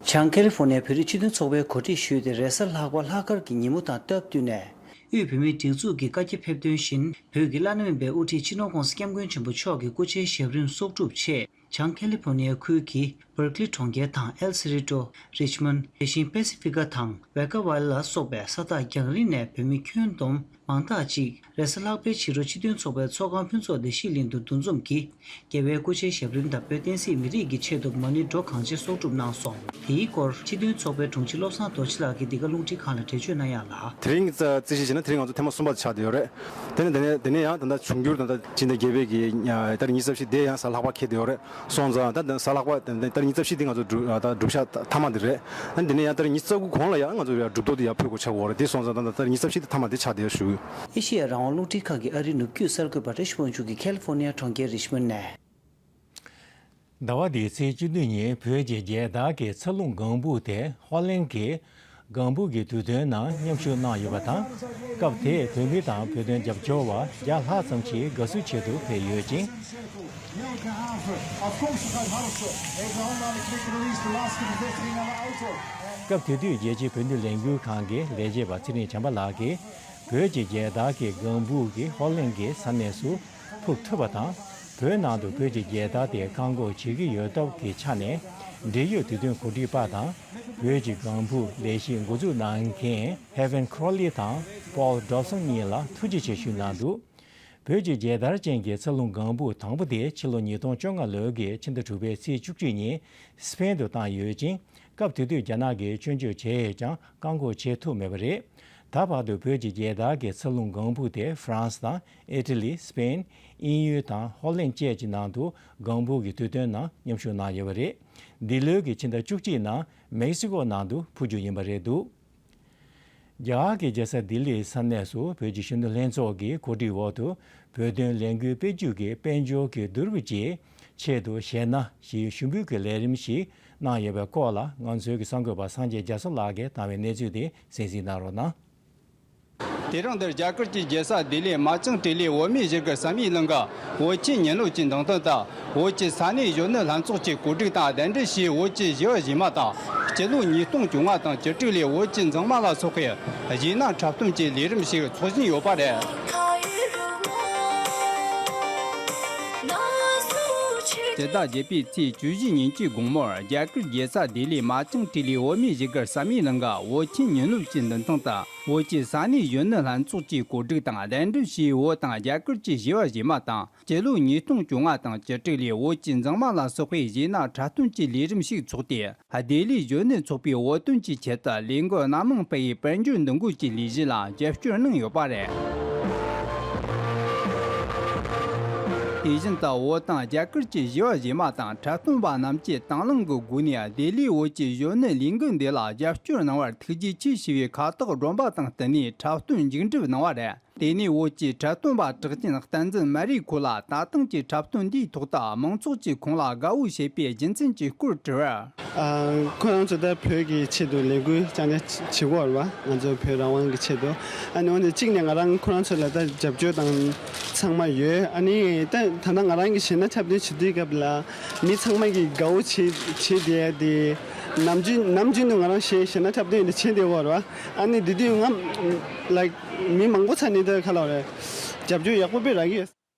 བྱང་ཀ་ལི་ཧྥོ་ནི་ཡ་བོད་རིགས་སྤྱི་མཐུན་ཚོགས་པས་གོ་སྒྲིག་ཞུས་ཏེ་རེས་གཟའ་ལྷག་པ་ལྷག་དཀར་གྱི་ཉིན་མོ་དང་སྟབས་བསྟུན་ནས། དབུས་བོད་མིའི་སྒྲིག་འཛུགས་ཀྱི་བཀའ་རྒྱ་ཕེབས་དོན་བཞིན། བོད་ཀྱི་བླ་ན་མེད་པའི་དབུ་ཁྲིད་སྤྱི་ནོར་༸གོང་ས་༸སྐྱབས་མགོན་ཆེན་པོ་མཆོག་གི་སྐུ་ཕྱྭའི་ཞབས་རིམ་གསོག་སྒྲུབ་ཆེད། བྱང་ཀ་ལི་ཧྥོ་ནི་ཡ་ཁུལ་གྱི་བར་ཀི་ལི་གྲོང་ཁྱེར་དང་ཨེལ་སི་རི་ཏོ། རིཆ་མོན། དེ་བཞིན་པེ་སི་ཕི་ཀ་དང་ཝེ་ཀ་ཝལ་ལ་སོགས་པའི་ས་ཐག་རྒྱང་རིང་ནས་བོད་མི་ཁྱོན་བསྡོམས་མང་དག་ཅིག་རེས་གཟའ་ལྷག་པའི་ཕྱི་དྲོ་སྤྱི་མཐུན་ཚོགས་པའི་ཚོགས་ཁང་ཕུན་ཚོགས་བདེ་སྐྱིད་གླིང་དུ་འདུ་འཛོམས་ཀྱིས། རྒྱལ་བའི་སྐུ་ཕྱྭའི་ཞབས་རིམ་དང་བོད་བསྟན་སྲིད་མི་རིགས་ཀྱི་ཆེད་དུ་མ་ཎི་སྒྲོ་གང་ཆེ་གསོག་སྒྲུབ་གནང་སོང་། དེའི་སྐོར་སྤྱི་མཐུན་ཚོགས་པའི་དྲུང་ཆེ་བློ་བཟང་རྡོ་རྗེ་ལགས་ཀྱིས་འདི་ག་རླུང་འཕྲིན་ཁང་ལ་འགྲེལ་བརྗོད་གནང་ཡག་ལ། དེ་རིང་རྩིས་གཞི་བྱས་ན་དེ་རིང་ང་ཚོ་ཐེངས་མ་གསུམ་པ་ཆགས་བསྡད་ཡོད་རེད། དེ་ནས་དེ་ནས་དེ་ནས་ཡང་ད་ལྟ་འབྱུང་འགྱུར་ད་ལྟ་སྤྱི་ཟླ་བརྒྱད་པའི་གི་ད་རེས་ཉི་ཤུ་རྩ་བཞི་དེ་ཡང་གཟའ་ལྷག་པ་འཁེལ་བསྡད་ཡོད་རེད། སོང་ཙང་ད་ལྟ་གཟའ་ལྷག་པ་ད་ལྟ་ཉི་ཤུ་རྩ་བཞི་དེ་ང་ཚོ་སྒྲུབ་ད་སྒྲུབ་ཞག་མཐའ་མ་དེ་རེད། ད་དེ་ནས་ཡང་ད་རེས་ཉི་ཤུ་རྩ་དགུ་གོང་ལ་ཡང་ང་ཚོ་ཡང་སྒྲུབ་ཐོ་དེ་ཡང་ཕུལ་དགོས་ཆགས་ཀྱི་ཡོད་རེད། དེ་སོང་ཙང་ད་ལྟ་ད་རེས་ཉི་ཤུ་རྩ་བཞི་དེ་མཐའ་མ་དེ་ཆགས་བསྡད་ཡོད་ཞུ། ཨེ་ཤེ་ཡ་རང་དབང་རླུང་འཕྲིན་ཁང་གི་ཨ་རིའི་ནུབ་རྒྱུད་གསར་འགོད་པ་བཀྲ་ཤིས་དབང་ཕྱུག་གིས་ཁ་ལི་ཧྥོ་ནི་ཡ་གྲོང་ཁྱེར་རིཆ་མོན་ནས། ཟླ་བ་འདིའི་ཚེས་བཅུ་བདུན་ཉིན་བོད་ཀྱི་རྒྱལ་དར་གྱི་འཚར་ལོངས་ལྒང་བུ་དེ་ཧོ་ལན་གྱི་ལྒང་བུ་གི་དུས་སྟོན་ནང་མཉམ་ཞུགས་གནང་ཡོད་པ་དང་། སྐབས་དེར་བོད་མི་དང་བོད་དོན་རྒྱབ་སྐྱོར་བ་བརྒྱ་ལྷག་ཙམ་ཞིག་དགའ་བསུ་ཆེད་དུ་ཕེབས་ཡོད་ཅིང་། སྐབས་དེ་དུས་རྒྱལ་སྤྱིའི་བོད་དོན་ལས་འགུལ་ཁང་གི་ལས་བྱེད་པ་ཚེ་རིང་བྱམས་པ་ལགས་ཀྱིས། བོད་ཀྱི་རྒྱལ་དར་གྱི་ལྒང་བུ་གིས་ཧོ་ལན་གྱི་ས་གནས་སུ་ཕུབ་ཐུབ་པ་དང་། བོད་ནང་དུ་བོད་ཀྱི་རྒྱལ་དར་དེ་བཀག་འགོག་བྱེད་ཀྱི་ཡོད་སྟབས་ཀྱི་ཆ་ནས། འབྲེལ་ཡོད་དུས་སྟོན་གོ་སྒྲིག་པ་དང་། བོད་ཀྱི་ལྒང་བུ་ལས་གཞི་འགོ་འཛུགས་གནང་མཁན་Heaven Crowley་དང་Paul Dobson་གཉིས་ལ་ཐུགས་རྗེ་ཆེ་ཞུས་གནང་འདུག་བོད་ཀྱི་རྒྱལ་དར་ཅན་གྱི་འཚར་ལོངས་ལྒང་བུ་དང་པོ་དེ་ཕྱི་ལོ་ཉིས་སྟོང་བཅོ་ལྔ་ལོའི་གི་ཕྱི་ཟླ་དྲུག་པའི་ཚེས་བཅུ་གཅིག་ཉིན་སི་པེན་དུ་བཏང་ཡོད་ཅིང་། སྐབས་དེ་དུས་རྒྱ་ནག་གིས་སྐྱོན་བརྗོད་བྱས་ཀྱང་བཀག་འགོག་བྱེད་ཐུབ་མེད་པ་རེད། ད་བར་དུ་བོད་ཀྱི་རྒྱལ་དར་གྱི་འཚར་ལོངས་ལྒང་བུ་དེ་ཧྥ་རན་སི་དང་ཨི་ཊ་ལི། སི་པེན། དབྱིན་ཡུལ་དང་ཧོ་ལན་བཅས་ཀྱི་ནང་དུ་ལྒང་བུ་གི་དུས་སྟོན་ནང་མཉམ་ཞུགས་གནང་ཡོད་པ་རེད། འདི་ལོའི་གི་ཕྱི་ཟླ་བཅུ་གཅིག་ནང་མེག་སི་ཀོ་ནང་དུ་ཕུལ་རྒྱུ་ཡིན་པ་རེད་འདུག་རྒྱ་གར་གྱི་རྒྱལ་ས་ལྡི་ལིའི་ས་གནས་སུ་བོད་ཀྱི་གཞོན་ནུ་ལྷན་ཚོགས་ཀྱི་གོ་སྒྲིག་འོག་ཏུ་བོད་དོན་ལས་འགུལ་སྤེལ་རྒྱུ་གི་དཔལ་འབྱོར་གྱི་བསྡུ་རུབ་ཀྱི་ཆེད་དུ་གཞས་སྣ་ཞེས་ཞུ་འབུལ་གྱི་ལས་རིམ་ཞིག་གནང་ཡོད་པའི་སྐོར་ལ་ང་ཚོའི་གི་གསར་འགོད་པ་སངས་རྒྱས་རྒྱ་མཚོ་ལགས་ཀྱིས་བཏང་བའི་གནས་ཚུལ་དེ་གསན་གཟིགས་གནང་རོགས་གནང་། དེ་རིང་འདིར་རྒྱ་གར་གྱི་རྒྱལ་ས་ལྡི་ལིའི་མ་ཅང་ཏི་ལིའི་བོད་མིའི་གཞིས་སྒར་བསམ་ཡས་གླིང་གི་བོད་ཆེན་ཉིན་སློབ་ཀྱི་འདུ་ཁང་དུ། བོད་ཀྱི་ས་གནས་གཞོན་ནུ་ལྷན་ཚོགས་ཀྱི་གོ་སྒྲིག་དང་གདན་འདྲེན་ཞུས། བོད་ཀྱི་གཞས་པ་གཞས་མ་དང་། སྤྱི་ལོ་ཉིས་སྟོང་བཅོ་ལྔ་དང་བཅུ་དྲུག་ལོའི་བོད་ཀྱི་མཛངས་མ་ལ་སོགས་པའི་གཞས་སྣ་འཁྲབ་སྟོན་གྱི་ལས་རིམ་ཞིག་འཚོགས་བཞིན་ཡོད་པ་རེད། སྤྱི་ཟླ་བརྒྱད་པའི་ཚེས་བཅུ་བཞི་ཉིན་གྱི་དགོང་མོར་རྒྱ་གར་རྒྱལ་ས་ལྡི་ལིའི་མ་ཅང་ཏི་ལིའི་བོད་མིའི་གཞིས་སྒར་བསམ་ཡས་གླིང་གི་བོད་ཆེན་ཉིན་སློབ་ཀྱི་འདུ་ཁང་དུ། བོད་ཀྱི་ས་གནས་གཞོན་ནུ་ལྷན་ཚོགས་ཀྱི་གོ་སྒྲིག་དང་གདན་འདྲེན་ཞུས། བོད་དང་རྒྱ་གར་གྱི་གཞས་པ་གཞས་མ་དང་། སྤྱི་ལོ་ཉིས་སྟོང་བཅོ་ལྔ་དང་བཅུ་དྲུག་ལོའི་བོད་ཀྱི་མཛངས་མ་ལ་སོགས་པའི་གཞས་སྣ་འཁྲབ་སྟོན་གྱི་ལས་རིམ་ཞིག་འཚོགས་ཏེ། ལྡི་ལིའི་གཞོན་ནུ་ཚོགས་པའི་བོད་དོན་གྱི་ཆེད་དུ་ལས་འགུལ་སྣ་མང་སྤེལ་བའི་དཔལ་འབྱོར་འདུ་འགོད་ཀྱི་ལས་གཞི་ལ་རྒྱབ་སྐྱོར་གནང་ཡོད་པ་རེད། དེ་བཞིན་དུ་བོད་དང་རྒྱ་གར་གྱི་གཞས་པ་གཞས་མ་དང་འཁྲབ་སྟོན་པ་རྣམས་ཀྱིས་དང་བླངས་ཀྱི་སྒོ་ནས་ལྡི་ལིའི་བོད་ཀྱི་གཞོན་ནུ་ལས་འགུལ་འདི་ལ་རྒྱབ་སྐྱོར་གནང་བར་ཐུགས་རྗེ་ཆེ་ཞུ་བའི་ཁ་བཏགས་སྒྲོམ་པ་དང་བསྟུན་ནས་འཁྲབ་སྟོན་མཇུག་འགྲིལ་གནང་བ་རེད། དེ་ནས་བོད་ཀྱི་འཁྲབ་སྟོན་པ་གྲགས་ཅན་བསྟན་འཛིན་སྨན་རིའི་ཁོ་ལ་ད་ཐེངས་ཀྱི་འཁྲབ་སྟོན་འདིའི་ཐོག་ཏུ་མང་ཚོགས་ཀྱིས་ཁོང་ལ་དགའ་བོ་བྱེད་པའི་རྒྱུ་མཚན་གྱི་སྐོར་དྲི་བར། ཨ། ཁོ་རང་ཚོ་ད་བོད་ཀྱི་ཆེད་དུ་ལས་འགུལ་རྐྱང་རྐྱང་བྱེད་ཀྱི་ཡོད་རེད་བ། ང་ཚོ་བོད་རང་དབང་གི་ཆེད་དུ། ཨ་ནི་འོ་ནི་གཅིག་ནས་ང་རང་ཁོ་རང་ཚོ་ལ་ད་རྒྱབ་སྐྱོར་དང་ཚང་མ་ཡོད། ཨ་ནི་ད་ད་ལྟ་ང་རང་གི་གཞས་སྣ་འཁྲབ་སྟོན་བྱེད་དུས་སྐབས་ལ་མི་ཚང་མ་གིས་དགའ་བོ་བྱེད་བྱེད་བསྡད་དེ། ནམ་རྒྱུན་ནམ་རྒྱུན་དུ་ང་རང་གཞས་གཞས་སྣ་འཁྲབ་སྟོན་དེ་བྱེད་བསྡད་ཡོད་རེད་བ། ཨ་ནི་དེ་དུས་ང་ལའིཀ་མི་མང་པོ་ཚ་ནི་ད་ག་ལ་རེད། རྒྱབ་སྐྱོར་ཡག་པོ་དཔེ་རག་གི་ཡོད།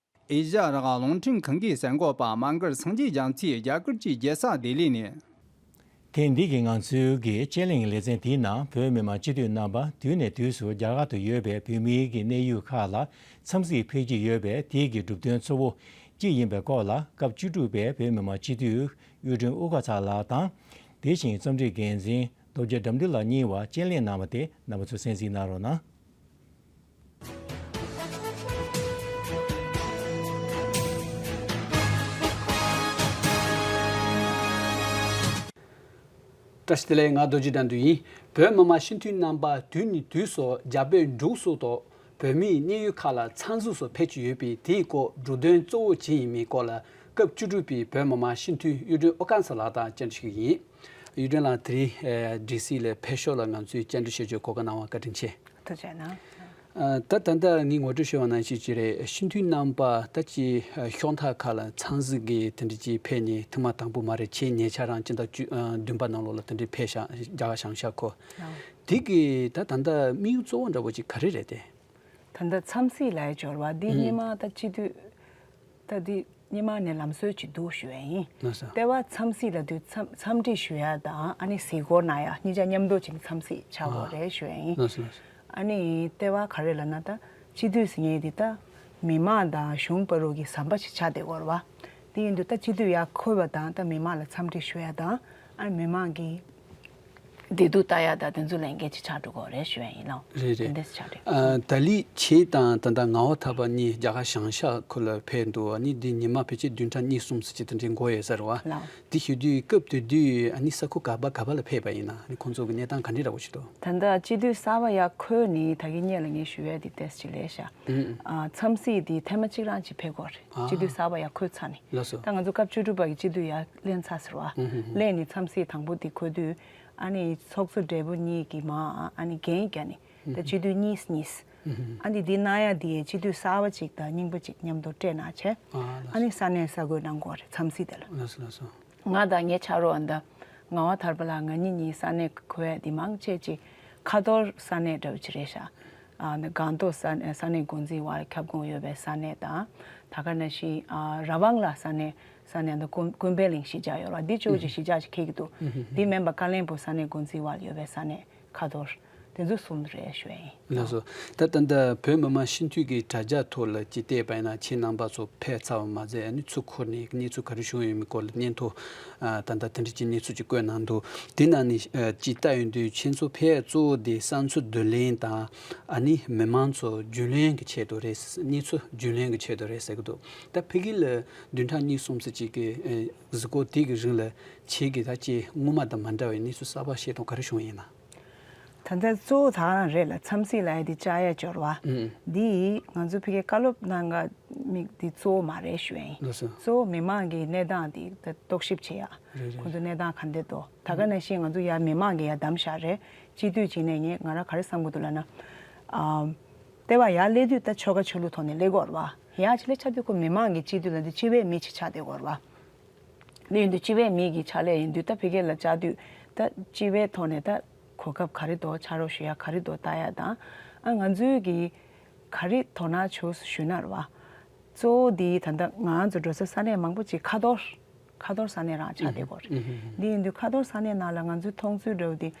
ཨེ་ཤ་ཡ་རང་དབང་རླུང་འཕྲིན་ཁང་གི་གསར་འགོད་པ་མ་གར་སངས་རྒྱས་རྒྱ་མཚོས་རྒྱ་གར་གྱི་རྒྱལ་ས་ལྡི་ལི་ནས། ཐེངས་འདི་གི་ང་ཚོའི་གི་དཔྱད་གླེང་ལེ་ཚན་དེའི་ནང་བོད་མི་མང་སྤྱི་འཐུས་རྣམ་པ་དུས་ནས་དུས་སུ་རྒྱ་གར་དུ་ཡོད་པའི་བོད་མིའི་གི་གནས་ཡུལ་ཁག་ལ་འཚམས་གཟིགས་ཕེབས་ཀྱི་ཡོད་པས། དེའི་གི་གྲུབ་དོན་གཙོ་བོ་གཅིག་ཡིན་པའི་སྐོར་ལ་སྐབས་བཅུ་དྲུག་པའི་བོད་མི་མང་སྤྱི་འཐུས་གཡུ་སྒྲོན་དབུ་དཀར་ཚང་ལགས་དང་། དེ་བཞིན་རྩོམ་སྒྲིག་འགན་འཛིན་རྡོ་རྗེ་དགྲ་འདུལ་ལགས་གཉིས་བར་དཔྱད་གླེང་གནང་བ་དེ་རྣམ་པ་ཚོས་གསན་གཟིགས་གནང་རོགས་གནང་། བཀྲ་ཤིས་བདེ་ལེགས། ང་རྡོ་རྗེ་དགྲ་འདུལ་ཡིན། བོད་མི་མང་སྤྱི་འཐུས་རྣམ་པ་དུས་ནས་དུས་སུ་རྒྱ་བོད་འབྲུག་སོགས་དང་བོད་མིའི་གནས་ཡུལ་ཁག་ལ་འཚམས་གཟིགས་སུ་ཕེབས་ཀྱི་ཡོད་པས། དེའི་སྐོར་འབྲུག་དོན་གཙོ་བོ་ཅི་ཡིན་མིན་སྐོར་ལ་སྐབས་བཅུ་དྲུག་པའི་བོད་མི་མང་སྤྱི་འཐུས་གཡུ་སྒྲོན་ཨོ་དཀར་ཚེ་ལགས་དང་བཅར་འདྲི་ཞུ་གི་ཡིན། གཡུ་སྒྲོན་ལགས། དེ་རིང་ཨེ་ཌི་སི་ལ་ཕེབས་ཞོར་ལ་ང་ཚོའི་བཅར་འདྲི་ཞུ་རྒྱུའི་གོ་སྐབས་གནང་བར་བཀའ་དྲིན་ཆེ། ཐུགས་རྗེ་གནང་། ད་ད་ལྟ་ངས་ངོ་སྤྲོད་ཞུས་པ་ནང་བཞིན་ཅིག་རེད། སྤྱི་འཐུས་རྣམ་པ་ད་ཅིག་ཤོག་ཁག་ཁག་ལ་འཚམས་གཟིགས་ཀྱི་དེ་འདྲ་ཅིག་ཕེབས་ནས་ཐེངས་མ་དང་པོ་མ་རེད། ཁྱེད་ཉེ་ཆར་རང་སྤྱི་ཟླ་བཅུ་བདུན་པ་ནང་ལོགས་ལ་དེ་འདྲ་ཕེབས་ཤག་རྒྱ་གར་བྱང་ཤར་ཁུལ། དེ་གི་ད་ད་ལྟ་དམིགས་ཡུལ་གཙོ་བོ་འདྲ་པོ་ཅིག་ག་རེ་རེད་དེ། ད་ལྟ་འཚམས་གཟིགས་ལ་འབྱོར་བ་འདི་སྔོན་མ་ད་སྤྱི་འཐུས་ད་འདི་སྔོན་མ་ནས་ལམ་སྲོལ་ཅིག་འདུག་ཞུ་ཡ་ཡིན། ལགས་སོ། ལྟེ་བ་འཚམས་གཟིགས་ལ་དུས་འཚམས་འཚམས་འདྲི་ཞུ་ཡ་དང་ཨ་ནི་གཟིགས་སྐོར་གནང་ཡ་གཉིས་ཆ་མཉམ་དུ་བྱས་ནས་འཚམས་གཟིགས་ཆགས་དགོས་རེད་ཞུ་ཡ་ཡིན། ལགས་སོ་ལགས་སོ། ཨ་ནི་ལྟེ་བ་ག་རེ་ལབ་ན་ད་སྤྱི་འཐུས་ཟེར་མཁན་འདི་ད་མི་མང་དང་གཞུང་བར་གྱི་ཟམ་པ་ཞིག་ཆགས་བསྡད་ཡོད་རེད་བ། དེ་ཡིན་དུས་ད་སྤྱི་འཐུས་ཡར་འཁོད་པ་དང་ད་མི་མང་ལ་འཚམས་འདྲི་ཞུ་ཡ་དང་ཨ་ནི་མི་མང་གི་བདེ་སྡུག་ལྟ་ཡ་དང་དེ་ཚོ་ལས་འགན་ཅིག་ཆགས་འགྲོ་གི་རེད་ཞུ་ཡ་ཡིན་ལགས། རེད་རེད། དེ་འདྲས་ཆགས་རེད། ཨ་ད་ལི་ཆེ་དང་ད་ལྟ་ངག་དབང་ཐར་པ་གཉིས་རྒྱ་གར་བྱང་ཤར་ཁུལ་ལ་ཕེབས་འདུག་ཨ་ནི་འདི་ཉི་མ་ཕལ་ཆེར་བདུན་ཕྲག་གཉིས་གསུམ་ཙམ་ཅིག་དེ་འདྲའི་འགོར་ཡོད་ས་རེད་བ། ལགས། འདི་ཞུ་དུས་སྐབས་དེ་དུས་ཨ་ནི་ས་ཁུལ་ག་པ་ག་པ་ལ་ཕེབས་པ་ཡིན་ན་ཨ་ནི་ཁོང་ཚོ་གི་གནས་སྟངས་ག་འདྲ་འདྲ་པོ་ཞིག་འདུག་ད་ལྟ་སྤྱི་འཐུས་གསར་པ་ཡར་འཁོད་ནས་ད་གིན་སྔོན་ལ་ངས་ཞུ་ཡ་འདི་ཏོག་ཙམ་ཅིག་ལས་ཤག་ཨ་འཚམས་གཟིགས་འདི་ཐེངས་མ་གཅིག་རང་ཅིག་ཕེབས་དགོས་རེད། ཨ་སྤྱི་འཐུས་གསར་པ་ཡར་འཁོད་ཚར་ནས། ལགས་སོ། ད་ང་ཚོ་སྐབས་བཅུ་དྲུག་པ་གི་སྤྱི་འཐུས་ཡར་སླེབས་ཚར་ཟེར་བ། ཨུ་ཧུ་ཧུ། སླེབས་ནས་འཚམས་གཟིགས་དང་པོ་འདི་འཁོད་དུས་ཨ་ནི་ཚོགས་གཙོ་སྦྲེལ་པོ་གཉིས་ཀྱིས་མར་ཨ་ནི་འགན་བརྒྱབ་ནས་ད་སྤྱི་འཐུས་གཉིས་གཉིས། ཨུ་ཧུ་ཧུ། ཨ་ནི་འདི་གནང་ཡ་འདི་སྤྱི་འཐུས་གསར་པ་གཅིག་དང་རྙིང་པ་གཅིག་མཉམ་དུ་སྤྲད་གནང་བྱས། ཨ་ལགས་སོ། ཨ་ནི་ས་གནས་གསར་འགོད་གནང་དགོས་རེད་འཚམས་གཟིགས་དེ་ལ། ལགས་སོ་ལགས་སོ། ང་དང་ངའི་ཕྱག་རོགས་ཨ་ནི་ད་ངག་དབང་ཐར་པ་ལགས་ང་གཉིས་གཉིས་ས་གནས་འཁོད་ཡ་འདི་མང་ཆེ་ཅིག་ཁ་ཐོར་ས་གནས་འདྲ་བོ་ཅིག་རེད་ཤག་ཨ་ནི་སྒང་ཏོག་ས་ས་གནས་འགོ་འཛིན་འོག་ཁྱབ་ཁོངས་ཡོད་པའི་ས་གནས་དང་། ད་ག་ནང་བཞིན་ཨ་ར་བང་ལ་ས་གནས་ས་གནས་ཨ་ནི་ཀུན་ཀུན་ཕན་གླིང་གཞིས་ཆགས་ཡོད་རེད་བ། འདི་ཅོག་ཅིག་གཞིས་ཆགས་ཅིག་འཁེལ་གྱི་འདུག་འདི་མིན་པ་ཀ་བློན་སྦུག་ས་གནས་འགོ་འཛིན་འོག་ཡོད་པའི་ས་གནས་ཁ་ཐོར་དེ་ཚོ་གསུམ་རེད་ཞུ་ཡ་ཡིན། ལགས་སོ། ད་ད་ལྟ་བོད་མི་མང་སྤྱི་འཐུས་ཀྱི་དྲ་རྒྱ་ཐོག་ལ་ཅིག་བལྟས་པ་ཡིན་ན་ཁྱེད་རྣམ་པ་ཚོ་ཕེབས་ཚར་བ་མ་ཟད་ཨ་ནི་ཚུར་འཁོར་ནས་གནས་ཚུལ་ག་རེ་བྱུང་ཡོད་མེད་སྐོར་ལ་སྙན་ཐོ་ཨ་ད་ལྟ་དེ་འདྲ་ཅིག་གནས་ཚུལ་ཅིག་བཀོད་གནང་འདུག་དེ་ནང་ནས་ཨ་ཅིག་ལྟ་ཡོང་དུས་ཁྱེད་ཚོ་ཕེབས་གཙོ་བོ་དེ་བསམ་ཚུལ་བསྡུ་ལེན་དང་ཨ་ནི་མི་མང་ཚོ་རྒྱུས་ལོན་གྱི་ཆེད་དུ་རེད། གནས་ཚུལ་རྒྱུས་ལོན་གྱི་ཆེད་དུ་རེད་ཟེར་གྱི་འདུག་ད་ཕ་གི་ལ་བདུན་ཕྲག་གཉིས་གསུམ་ཙམ་ཅིག་གི་ཨ་གཟིགས་སྐོར་དེ་གི་རིང་ལ་ཁྱེད་ཀྱིས་ད་ཅིག་སྔོན་མ་དང་མ་འདྲ་བའི་གནས་ཚུལ་གསར་པ་ཤེས་སྟངས་ག་རེ་བྱུང་ཡིན་ན། ད་ལྟ་གཙོ་བོ་ད་ག་རང་རེད་ལ་འཚམས་གཟིགས་ལབ་ཡ་དེ་བཅར་ཡ་འབྱོར་བ། ཨུ། འདི་ང་ཚོ་ཕ་གིའི་བཀའ་སློབ་གནང་ག་མིག་འདི་གཙོ་བོ་མ་རེད་ཞུ་ཡ་ཡིན། ལགས་སོ། གཙོ་བོ་མི་མང་གི་གནས་སྟངས་འདི་ད་རྟོག་ཞིབ་བྱེད་ཡ། རེད་རེད། ཁོང་ཚོ་གནས་སྟངས་ག་འདྲ་འདུག་ད་ག་ནང་བཞིན་ང་ཚོ་ཡ་མི་མང་གི་ཡ་གདམ་བཞག་རེད། སྤྱི་འཐུས་བྱས་ནས་ངས་ང་རང་ག་རེ་བསམ་གྱི་འདུག་ལབ་ན། ཨམ། ལྟེ་བ་ཡར་སླེབས་དུས་ད་ཆོལ་ཁ་ཆོས་ལུགས་ཐོག་ནས་སླེབས་ཀྱི་ཡོད་རེད་བ། ཡར་ཅིག་སླེབས་ཚར་དུས་ཁོ་མི་མང་གི་སྤྱི་འཐུས་ལབ་དུས་སྤྱི་པའི་མི་ཅིག་ཆགས་བསྡད་ཀྱི་ཡོད་རེད་བ། འདི་ཡིན་དུས་སྤྱི་པའི་མི་གི་ཕྱག་ལས་ཡིན་དུས་ད་ཕ་གི་ལ་བཅར་དུས་ད་སྤྱི་པའི་ཐོག་ནས་ད་གོ་སྐབས་ག་རེ་འདུག་ཕྱག་རོགས་ཞུ་ཡ་ག་རེ་འདུག་ལྟ་ཡ་དང་། ཨ་ང་ཚོའི་གི་ག་རེ་དོ་སྣང་བྱུང་སོང་ཞུས་ན་རེད་བ། གཙོ་བོ་འདི་ད་ལྟ་ང་ཚོ་འགྲོ་ས་ས་གནས་མང་པོ་ཅིག་ཁ་ཐོར་ཁ་ཐོར་ས་གནས་རང་ཆགས་བསྡད་ཀྱི་ཡོད་རེད། འདི་ཡིན་དུས་ཁ་ཐོར་ས་གནས་ནང་ལ་ང་ཚོའི་མཐོང་ཚུལ་འདྲ་བོ་འདི།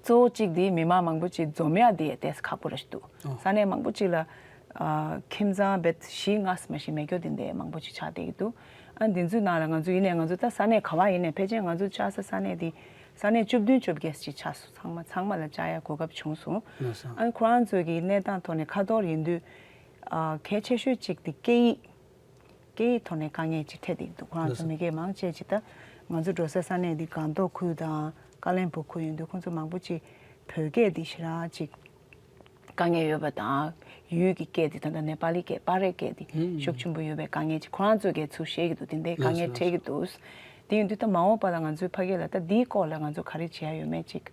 གཙོ་བོ་གཅིག་དེ་མི་མང་མང་པོ་ཅིག་འཛོམས་ཡག་དེ་ཏོག་ཙམ་ཁག་པོ་རེད་འདུག་ཨོ། ས་གནས་མང་པོ་ཅིག་ལ་ཨ་ཁྱིམ་ཚང་རྦད་བཞི་ལྔ་ཙམ་མ་ཞིག་མེད་རྒྱུ་དེ་འདྲ་མང་པོ་ཅིག་ཆགས་བསྡད་ཀྱི་འདུག་ཨ་འདི་ཚོའི་ནང་ལ་ང་ཚོ་ཡིན་ནའི་ང་ཚོ་ད་ས་གནས་ག་བ་ཡིན་ནའི་ཕལ་ཆེར་ང་ཚོ་བཅར་ས་ས་གནས་དེ་ས་གནས་བཅུ་བདུན་བཅོ་བརྒྱད་ཅིག་ཆགས་སོང་། ཚང་མ་ཚང་མ་ལ་བཅར་ཡག་གོ་སྐབས་བྱུང་སོང་། ལགས་སོ། ཨ་ཁོ་རང་ཚོ་གི་གནས་སྟངས་ཐོག་ནས་ཁ་ཐོར་ཡིན་དུས་ཨ་གལ་ཆེ་ཤོས་གཅིག་དེ་སྐད་ཡིག་སྐད་ཡིག་ཐོག་ནས་དཀའ་ངལ་ཅིག་འཕྲད་བསྡད་འདུག་ཁོ་རང་ཚོ་མི་སྒེར་མང་ཆེ་ཅིག་ད་ང་ཚོ་འགྲོ་ས་ས་གནས་འདི་སྒང་ཏོག་ཁུལ་དང་ཀ་བློན་སྦུག་ཁུལ་ཡིན་དུས་ཁོང་ཚོ་མང་པོ་ཅིག་བོད་སྐད་འདི་ཞེ་དྲག་ཅིག་དཀའ་ངལ་ཡོད་པ་དང་། ཡུལ་གྱི་སྐད་འདི་ད་ལྟ་ནེ་པ་ལི་སྐད་པ་རེ་སྐད་འདི་ཤུགས་ཆེན་པོ་ཡོད་པའི་དཀའ་ངལ་ཅིག་ཁོ་རང་ཚོ་གིས་ཚུར་བཤད་ཀྱི་འདུག་དེ་འདྲའི་དཀའ་ངལ་འཕྲད་ཀྱི་འདུག་དེ་ཡིན་དུས་ད་མ་འོངས་པ་ལ་ང་ཚོའི་ཕ་གི་ལ་ད་འདིའི་སྐོར་ལ་ང་ཚོ་ག་རེ་བྱེད་ཡ་ཡོད་མེད་ཅིག་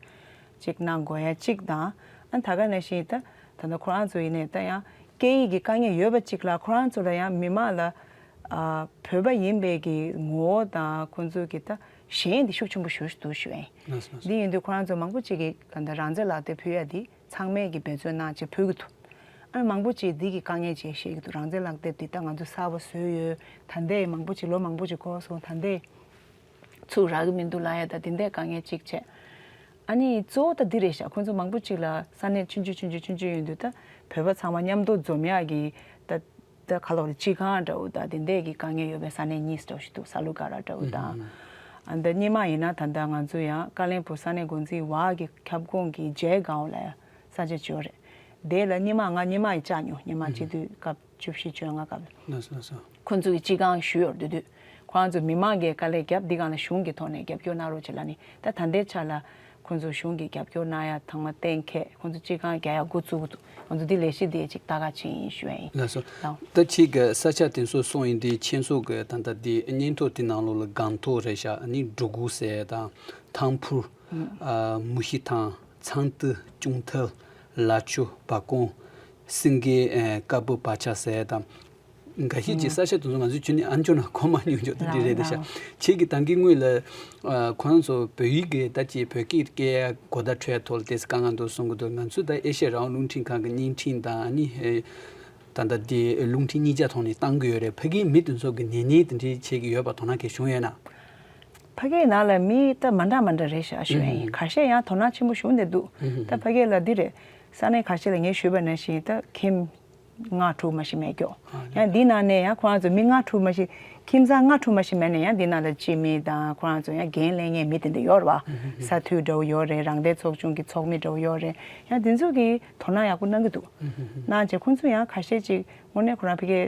ཅིག་གནང་དགོས་ཡ་གཅིག་དང་། ཨ་ད་ག་ནང་བཞིན་ད་ད་ལྟ་ཁོ་རང་ཚོ་ཡིན་ནའི་ད་ཡང་སྐད་ཡིག་གི་དཀའ་ངལ་ཡོད་པ་གཅིག་ལ་ཁོ་རང་ཚོ་ལ་ཡང་མི་མང་ལ་ཨ་བོད་པ་ཡིན་པའི་གི་ངོ་བོ་དང་ཁོང་ཚོའི་གི་ད་ཞེན་འདི་ཤུགས་ཆེན་པོ་ཞེ་པོ་ཅིག་འདུག་ཞུ་ཡ་ཡིན། ལགས་སོ་ལགས་སོ། འདི་ཡིན་དུས་ཁོ་རང་ཚོ་མང་པོ་ཅིག་གིས་ད་ལྟ་རང་བཙན་ལག་དེབ་ཕུལ་ཡ་འདི་ཚང་མས་གི་འབད་བརྩོན་གནང་བྱས་ཕུལ་གི་འདུག་ཨ་མང་པོ་ཅིག་འདི་གི་དཀའ་ངལ་ཅིག་བཤད་ཀྱི་འདུག་རང་བཙན་ལག་དེབ་འདི་ད་ང་ཚོ་གསར་པ་བཟོས་ཡོད། ད་ལྟའི་མང་པོ་ཅིག་ལོ་མང་པོ་ཅིག་འགོར་སོང་། ད་ལྟའི་ཚུར་རག་གི་མི་འདུག་ལབ་ཡ་ད་དེ་འདྲའི་དཀའ་ངལ་ཅིག་བྱས། ཨ་ནི་གཙོ་བོ་ད་འདི་རེད་ཤག་ཁོང་ཚོ་མང་པོ་ཅིག་ལ་ས་གནས་ཆུང་ཆུང་ཆུང་ཆུང་ཆུང་ཆུང་ཡིན་དུས་ད་བོད་པ་ཚང་མ་མཉམ་དུ་འཛོམས་ཡག་གི་ད་ད་ག་ལོག་རེད། སྤྱི་ཁང་འདྲ་བོ་ད་དེ་འདྲས་ཀྱི་དཀའ་ངལ་ཡོད་པའི་ས་གནས་གཉིས་འདྲ་བོ་ཞིག་འདུག་ས་ལུ་ཀ་ར་འདྲ་བོ་དང་། ཨ་ད་སྔོན་མ་ཡིན་ན་ད་ལྟ་ང་ཚོ་ཡང་ཀ་བློན་སྦུག་ས་གནས་འགོ་འཛིན་འོག་གི་ཁྱབ་ཁོངས་ཀྱི་ཇེ་སྒང་ལ་ས་ཆ་ཅིག་ཡོད་རེད། དེ་ལ་སྔོན་མ་ང་སྔོན་མ་ཡི་བཅར་མྱོང་། སྔོན་མ་སྤྱི་འཐུས་སྐབས་བཅུ་བཞི་བཅོ་ལྔ་སྐབས་ལ། ལགས་སོ་ལགས་སོ། ཁོང་ཚོ་གི་སྤྱི་ཁང་ཞུ་ཡོད་རེད། དེ་དུས་ ཁོ་རང་ཚོ་མི་མང་གིས་དཀའ་ལས་བརྒྱབ། འདི་སྒང་ལ་གཞུང་གི་ཐོག་ནས་རྒྱབ་སྐྱོར་གནང་རོགས་བྱེད་ལབ་ནི། ད་ད་ལྟའི་ཆ་ལ་ཁོང་ཚོ་གཞུང་གིས་རྒྱབ་སྐྱོར་གནང་ཡ་ཚང་མ་གཏན་འཁེལ། ཁོང་ཚོ་སྤྱི་ཁང་རྒྱག་ཡ་འགོ་བཙུགས་འདུག་ཁོང་ཚོ་འདི་ལས་གཞི་འདི་ཅིག་ལྟ་ག་ཕྱིན་ཡིན་ཞུ་ཡ་ཡིན། ལགས་སོ། ལགས། ད་ཁྱེད་ཀྱི་ས་ཆ་དེ་ཚོ་སོང་ཡིན་དུས་ཁྱེད་ཚོ་གི་ད་ལྟ་འདི་སྙན་ཐོ་དེ་ནང་ལོགས་ལ་སྒང་ཐོག་རེད་ཤག་ཨ་ནི་འབྲུ་གུ་ཟེར་ཡ་དང་ཐང་ཕུར། ཨ་མུ་ཤི་ཐང་། ཚང་ཏི། ཅུང་ཐལ། ལ་ཆུ། བ་ཀོང་། སེང་གེ། ཨ་ཀ་པུ་བ་ཆ་ཟེར་དང་། འགའ་ཤས་ཀྱི་ས་ཆ་དེ་ཚོ་ང་ཚོས་ཁྱོན་ནས་ཨ་འཇོ་ན་གོ་མ་མྱོང་འཇོག་དེ་འདྲ་རེད་ཤག་ཁྱེད་ཀྱིས་ད་གིན་སྔོན་ལ་ཨ་ཁོ་རང་ཚོ་བོད་ཡིག་གི་ད་ཅིག་བོད་སྐད་སྐད་ཡ་གོ་བརྡ་འཕྲོད་ཐོག་ལ་དེ་དཀའ་ངལ་འདུག་གསུང་གི་འདུག་ང་ཚོས་ད་ཨེ་ཤེ་ཡ་རང་དབང་རླུང་འཕྲིན་ཁང་གི་བརྙན་འཕྲིན་དང་ཨ་ནི་ཨེ་ད་ལྟ་དེ་རླུང་འཕྲིན་གཉིས་ཆ་ཐོག་ནས་བཏང་གི་ཡོད་རེད། ཕ་གིའི་མི་དེ་ཚོ་གི་ཉེ་ཉེ་དེ་འདྲའི་ཁྱེད་ཀྱི་ཡོད་པ་དོ་སྣང་གལ་བྱུང་ཡོད་ན། ཕ་གིའི་ནང་ལ་མི་ད་མ་འདྲ་མ་འདྲ་རེད་ཤག་ཞུ་ཡ་ཡིན། ཁ་ཤས་ཡང་དོ་སྣང་ཆེན་པོ་བྱུང་བསྡད་འདུག་ད་ཕ་གི་ལ་འདི་རེད། ས་གནས་ཁ་ཤས་ལ་ངས་ཞུས་པ་ནང་བཞིན་ད་ཁྱིམ་ལྔ་དྲུག་མ་ཞིག་མེད་ཀྱོག་ཡང་འདི་ནང་ནས་ཡང་ཁོ་རང་ཚོ་མི་ལྔ་དྲུག་མ་ཞིག་ཁྱིམ་ཚང་ལྔ་དྲུག་མ་ཞིག་མེད་ནས་ཡང་འདི་ནང་ལ་སྤྱི་མི་དང་ཁོ་རང་ཚོ་ཡང་འགན་ལེན་མཁན་མི་དེ་འདྲ་ཡོད་རེད་བ། ས་འཐུས་འདྲ་བོ་ཡོད་རེད། རང་བདེན་ཚོགས་ཆུང་གི་ཚོགས་མི་འདྲ་བོ་ཡོད་རེད། ཡང་དེ་ཚོ་གིས་དོ་སྣང་ཡག་པོ་གནང་གི་འདུག་གནང་བྱས་ཁོ་ཚོ་ཡང་ཁ་ཤས་ཅིག་དངོས་གནས་ཁོ་རང་ཕ་གི་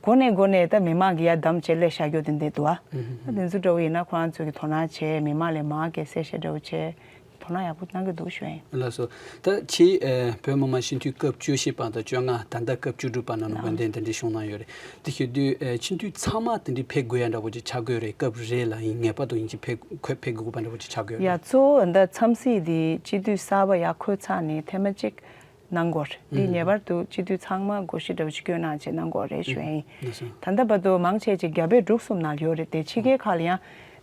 འགོ་ནས་འགོ་ནས་ད་མི་མང་གི་ཡ་བསྡམས་བྱས་སླེབས་བཞག་རྒྱུ་དེ་འདྲ་འདུག་ཨ། ཨ་དེ་ཚོ་འདྲ་བོ་ཡིན་ན་ཁོ་རང་ཚོ་གི་དོ་སྣང་བྱས། མི་མང་ལ་མང་གི་གསལ་བཤད་འདྲ་བོ་བྱས། དོ་སྣང་ཡག་པོ་གནང་གི་འདུག་ཞུ་ཡིན། ལགས་སོ། ད་ཁྱེད་ཨ་བོད་མི་མང་སྤྱི་འཐུས་སྐབས་བཅུ་བཞི་པ་དང་བཅོ་ལྔ། ད་ལྟ་སྐབས་བཅུ་དྲུག་པ་ནང་ལ་འོས་འདེམས་དེ་འདྲ་བྱུང་གནང་ཡོད་རེད། དེ་བྱེད་དུས་ཨ་སྤྱི་འཐུས་ཚང་མ་དེ་འདྲ་ཕེབས་དགོས་ཡ་འདྲ་བོ་ཅིག་ཆགས་ཀྱི་ཡོད་རེད། སྐབས་རེ་ལ་ཡིན་ངེས་པར་དུ་ཡིན་གཅིག་ཕེབས་ཁོས་ཕེབས་དགོས་པ་འདྲ་བོ་ཅིག་ཆགས་ཀྱི་ཡོད་ཡ་རེད། གཙོ་བོ་ད་འཚམས་གཟིགས་འདི་སྤྱི་འཐུས་གསར་པ་ཡར་འཁོད་ཚར་ནས་ཐེངས་མ་གཅིག་གནང་དགོས་རེད། འདི་ངེས་པར་དུ་སྤྱི་འཐུས་ཚང་མ་སྒོར་གཞས་འདྲ་བོ་ཅིག་བསྐྱོན་གནང་བྱས་གནང་དགོས་རེད་ཞུ་ཡ་ཡིན། ལགས་སོ། ད་ལྟ་བར་དུ་མང་ཆེ་ཅིག་རྒྱ་བལ་འབྲུག་གསུམ་ནང་ཡོད་རེད་དེ། ཕྱི་རྒྱལ་ཁག་ལ་ཡང་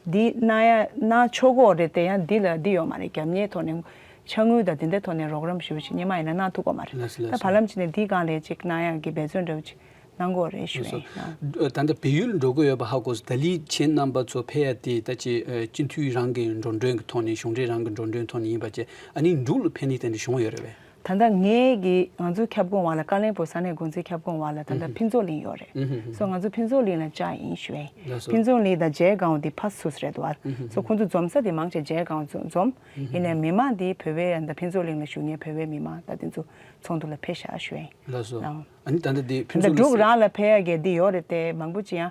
འདི་གནང་ཡ་གནང་ཆོག་གི་རེད་དེ། ཡང་འདི་ལ་འདི་ཡོད་མ་རེད། རྒྱབ་གཉེར་ཐོག་ནས་ཕྱག་དངུལ་དང་དེ་འདྲའི་ཐོག་ནས་རོགས་རམ་ཞུ་བ་ཞིག་སྔོན་མ་ཡིན་ན་གནང་ཐུབ་ཀྱི་མ་རེད། ལགས་སོ། ད་ལགས་བར་ལམ་ཅིག་ནས་འདི་སྒང་ལ་ཅིག་གནང་ཡ་གི་འབད་བརྩོན་འདྲ་བོ་ཅིག་གནང་དགོས་རེད་ཞུ་ཡ་ཡིན། ད་ལྟ་བལ་ཡུལ་འགྲོ་དགོས་ཡོད་པ་ཧ་གོ་སོང་། ད་ལི་ཁྱེད་རྣམ་པ་ཚོ་ཕེབས་ཡ་དེ་ད་ཅི་སྤྱི་འཐུས་རང་གི་འགྲོ་གྲོན་གྱི་ཐོག་ནས། གཞུང་འབྲེལ་རང་གི་འགྲོ་གྲོན་ཐོག་ནས་ཡིན་པ་བྱས། ཨ་ནི་འབྲུག་ལ་ཕེབས་ནི་དེ་འདྲ་བྱུང་ཡོད་རེད་པས། ད་ལྟ་ངེད་ཀྱི་ང་ཚོའི་ཁྱབ་ཁོངས་བར་ལ་ཀ་ལོན་སྦུག་ས་གནས་འགོ་འཛིན་ཁྱབ་ཁོངས་བར་ལ་ད་ལྟ་ཕུན་ཚོགས་གླིང་ཡོད་རེད། སོ་ང་ཚོ་ཕུན་ཚོགས་གླིང་ལ་བཅར་ཡིན་ཞུ་ཡ་ཡིན། ལགས་སོ། ཕུན་ཚོགས་གླིང་དང་རྗེ་སྒང་དེ་ཕ་སུ་སུ་རེད་འདུག་ཨ། སོ་ཁོང་ཚོ་འཛོམས་ས་དེ་མང་ཆེ་རྗེ་སྒང་འཛོམས། ཡིན་ནའི་མི་མང་དེ་བོད་པའི་ད་ཕུན་ཚོགས་གླིང་ལ་བཞུགས་མཁན་བོད་པའི་མི་མང་ད་དེ་ཚོ་ཚོགས་འདུ་ལ་ཕེབས་ཤག་ཞུ་ཡ་ཡིན། ལགས་སོ། ཨ་ནི་ད་ལྟ་དེ་ཕུན་ད་ཚོགས་འབྲུག་གླིང་རང་ལ་ཕེབས་ཡ་གི་དེ་ཡོད་རེད་དེ། མང་པོ་ཅིག་ཡང་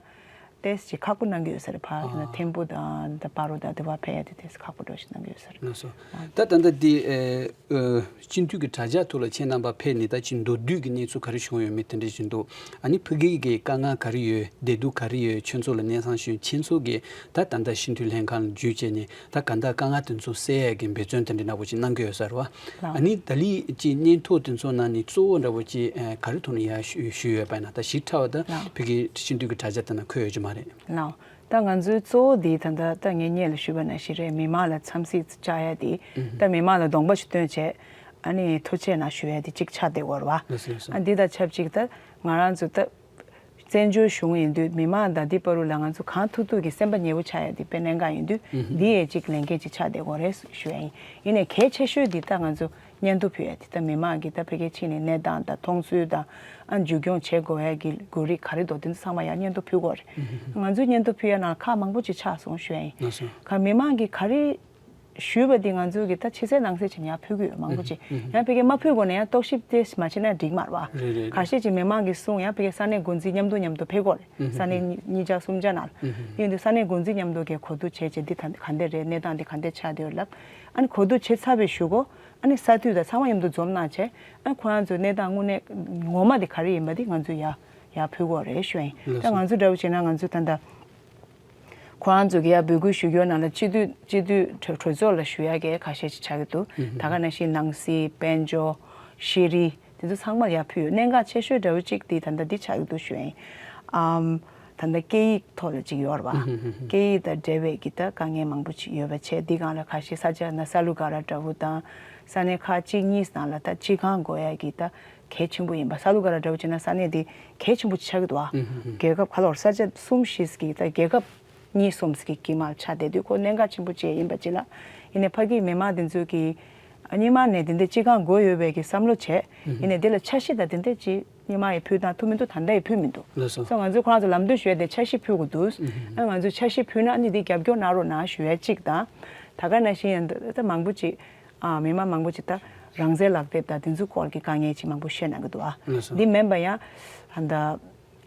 ཏོག་ཙམ་ཁག་པོ་གནང་གི་ཡོད་ས་རེད། ཕར་ཨ་ཐིམ་ཕུ་དང་ད་སྤ་རོ་དང་དེ་བ་ཕེབས་ཡ་དེ་ཏོག་ཙམ་ཁག་པོ་འདྲ་ཞིག་གནང་གི་ཡོད་ས་རེད། ལགས་སོ། ད་ད་ལྟ་དེ་ཨ་སྤྱི་འཐུས་ཀྱི་དྲ་རྒྱ་ཐོག་ལ་ཁྱེད་རྣམ་པ་ཕེབས་ནས་ད་ཅི་མདོར་བསྡུས་ཀྱི་གནས་ཚུལ་ག་རེ་བྱུང་ཡོད་མེད་དེ་འདྲ་ཞིག་འདུག་ཨ་ནི་ཕ་གི་གི་དཀའ་ངལ་ག་རེ་ཡོད། བདེ་སྡུག་ག་རེ་ཡོད། ཁྱོད་ཚོ་ལ་སྙན་སེང་ཞུས། ཁྱེད་ཚོ་གིས་ད་ད་ལྟ་སྤྱི་འཐུས་ལྷན་ཁང་ལ་འཇུས་བྱས་ནས་ད་ག་འདྲ་དཀའ་ངལ་དེ་ཚོ་སེལ་ཡ་གི་འབད་བརྩོན་དེ་འདྲ་འདྲ་བོ་ཅིག་གནང་གི་ཡོད་ས་རེད་བ། ལགས། ཨ་ནི་ད་ལི་ཅིག་སྙན་ཐོ་དེ་ཚོ་ནང་ནས་གཙོ་བོ་འདྲ་བོ་ཅིག་ཨ་ག་རེ་ཐོག་ནས་ཡར་ཞུ་ཞུས་ཡོད་པ་ཡིན་ན། ད་ཞིབ་ཕྲ་བ་ད་ལགས། ཕ་གི་སྤྱི་འཐུས་ཀྱི་དྲ་རྒྱ་དེ་ན་འཁོད་ཡོད་ཀྱི་མ་རེད། ལགས། ད་ང་ཚོའི་གཙོ་བོ་འདི་ད་ལྟ་ད་ངས་སྔོན་ལ་ཞུས་པ་ནང་བཞིན་རེད། མི་མང་ལ་འཚམས་གཟིགས་བཅར་ཡ་དེ། ཨུ་ཧུ། ད་མི་མང་ལ་གདོང་པ་ཞིག་སྟོན་བྱས་ཨ་ནི་ཐུགས་རྗེ་གནང་ཞུ་ཡ་དེ་གཅིག་ཆགས་བསྡད་ཡོད་རེད་བ། ལགས་སོ་ལགས་སོ། ཨ་འདི་དང་ཆབས་ཅིག་ད་ང་རང་ཚོ་ད་བཙན་བྱོལ་གཞུང་ཡིན་དུས་མི་མང་དང་འདི་བར་དུ་ལ་ང་ཚོ་གང་ཐུབ་ཐུབ་ཀྱིས་སེམས་པ་ཉེ་བོ་ཆགས་ཡ་དེ་དཔེ་གནད་འགག་ཡིན་དུས། ཨུ་ཧུ། འདི་ཡས་གཅིག་ལས་འགན་གཅིག་ཆགས་བསྡད་ཡོད་རེད་ཞུ་ཡ་ཡིན། ཡིན་ནའི་གལ་ཆེ་ཤོས་འདི་ད་ང་ཚོ་སྙན་ཐོ་ཕུལ་ཡ་དེ་ད་མི་མང་གིས་ད་ཕ་གིར་ཕྱིན་ནས་གནས་སྟངས་དང་མཐོང་ཚུལ་དང་། ཨ་མཇུག་སྐྱོང་བྱེད་དགོས་ཡ་གི་དགོས་རིགས་ག་རེ་འདུག་དེ་ཚོ་ཚང་མ་ཡར་སྙན་ཐོ་ཕུལ་དགོས་རེད། ང་ཚོས་སྙན་ཐོ་ཕུལ་ཡ་ནང་ལ་ཁག་མང་པོ་ཅིག་ཆགས་སོང་ཞུ་ཡ་ཡིན། ལགས་སོ། ག་མི་མང་གིས་ག་རེ་ཞུས་པ་དེ་ང་ཚོ་གིས་ད་ཕྱི་གསལ་ནང་གསལ་བྱས་ནས་ཡར་ཕུལ་གི་ཡོད་མང་པོ་ཅིག་ཡང་ཕ་གིར་མ་ཕུལ་གོང་ནས་ཡང་རྟོག་ཞིབ་དེ་མ་བྱས་ན་འགྲིག་མ་རེད་བ། རེད་རེད། ཁ་ཤས་ཅིག་མི་མང་གིས་གསུངས། ཡང་ཕ་གིར་ས་གནས་འགོ་འཛིན་མཉམ་དུ་མཉམ་དུ་ཕེབས་དགོས་རེད། ས་གནས་གཉིས་གཉིས་ཆ་གསུམ་ཆ་ནང་ལ། དེ་ཡིན་དུས་ས་གནས་འགོ་འཛིན་མཉམ་དུ་གིས་གོ་བསྡུར་བྱས་བྱས་འདི་ད་ག་འདྲ་རེད། གནས་སྟངས་འདི་ག་འདྲ་ཆགས་བསྡད་ཡོད་ལབ། ཨ་ནི་གོ་བསྡུར་བྱས་ཚར་བའི་གཞུག་གུ། ཨ་ནི་ས་འཐུས་དང་ཚང་མ་མཉམ་དུ་འཛོམས་གནང་བྱས། ཨ་ཁོ་རང་ཚོའི་གནས་སྟངས་དངོས་གནས་ངོ་མ་དེ་ག་རེ་ཡིན་པ་དེ་ང་ཚོས་ཡར་ཡར་ཕུལ་དགོས་རེད་ཞུ་ཡ་ཡིན། ལགས་ད་སོ། ང་ཚོ་འདྲ་བོ་བྱས་ན་ང་ཚོ་ད་ལྟ་ཁོ་རང་ཚོ་གི་ཡར་འབོད་སྐུལ་ཞུ་རྒྱུ་ནང་ལ་སྤྱི་འཐུས་སྤྱི་འཐུས་གྲོས་གྲོས་ཚོགས་ལ་ཞུ་ཡ་གི་ཁ་ཤས་ཅིག་ཆགས་ཀྱི་འདུག་ད་ག་ནང་བཞིན་ནང་སྲིད། དཔལ་འབྱོར། ཤེས་རིག་དེ་ཚོ་ཚང་མ་ལ་ཡར་ཕུལ་ཡོད། གནད་འགག་ཆེ་ཤོས་འདྲ་བོ་གཅིག་དེ་ད་ལྟ་འདི་ཆགས་ཀྱི་འདུག་ཞུ་ཡ་ཡིན། ཨམ། ད་ལྟ་སྐད་ཡིག་ཐོག་ལ་ཅིག་ཡོད་རེད་བ། ཧུམ་ཧུམ་ཧུམ་ཧུམ། སྐད་ཡིག་དང་འབྲེལ་བའི་གི་ད་དཀའ་ངལ་མང་པོ་ཅིག་ཡོད་པ་བྱས། འདི་སྒང་ལ་ཁ་ཤས་ས་ཆ་ན་ས་ལུ་ག་ར་འདྲ་བོ་དང་། ས་གནས་ཁག་གཅིག་གཉིས་ནང་ལ་ད་སྤྱི་ཁང་དགོས་ཡ་གི་ད་གལ་ཆེན་པོ་ཡིན་པ། ས་ལུ་ག་ར་འདྲ་བོ་བྱས་ན་ས་གནས་འདི་གལ་ཆེན་པོ་ཆགས་ཀྱི་འདུག་བ། ཧུམ་ཧུམ་ཧུམ། རྒྱལ་ཁབ་ག་ལོར་ས་ཆ་གསུམ་བཞི་ཟེར་གི་ད་རྒྱལ་ཁབ་གཉིས་གསུམ་ཟེར་གི་དཀྱིལ་མར་ཆགས་བསྡད་དུས་ཁོ་གནད་འགག་ཆེན་པོ་ཅིག་ཡིན་པ་ཅིག་ལ། ཡིན་ནའི་ཕ་གིའི་མི་མང་འདི་ཚོས་གི་སྔོན་མ་ནས་འདི་འདྲའི་སྤྱི་ཁང་དགོས་ཡོད་པའི་གི་བསམ་བློ་བྱས། ཧུམ་ཧུམ། ཡིན་ནའི་འདི་ལ་འཆར་གཞི་དང་འདི་འདྲ་ཅིག་སྔོན་མ་ཡི་ཕུལ་དང་ཐུབ་མི་འདུག་ད་ལྟ་ཡི་ཕུལ་མི་འདུག་ལགས་སོ། སོ་ང་ཚོས་ཁོ་རང་ཚོ་ལམ་སྟོན་ཞུ་ཡ་དེ་འཆར་གཞི་ཕུལ་དགོས་འདུག་ཨ་ང་ཚོས་འཆར་གཞི་ཕུལ་ན་ཨ་ནི་འདི་རྒྱབ་སྐྱོར་གནང་རོགས་གནང་ཞུ་ཡ་གཅིག་དང་། ད་ག་ནང་བཞིན་ཡང་ད་མང་པོ་ཅིག་ཨ་མི་མང་མང་པོ་ཅིག་ད་རང་བཙན་ལག་དེབ་དང་དེ་ཚོའི་སྐོར་གྱི་དཀའ་ངལ་ཅིག་མང་པོ་བཤད་གནང་གི་འདུག་ཨ། ལགས་སོ། འདི་མིན་པ་ཡང་ཨ་ད་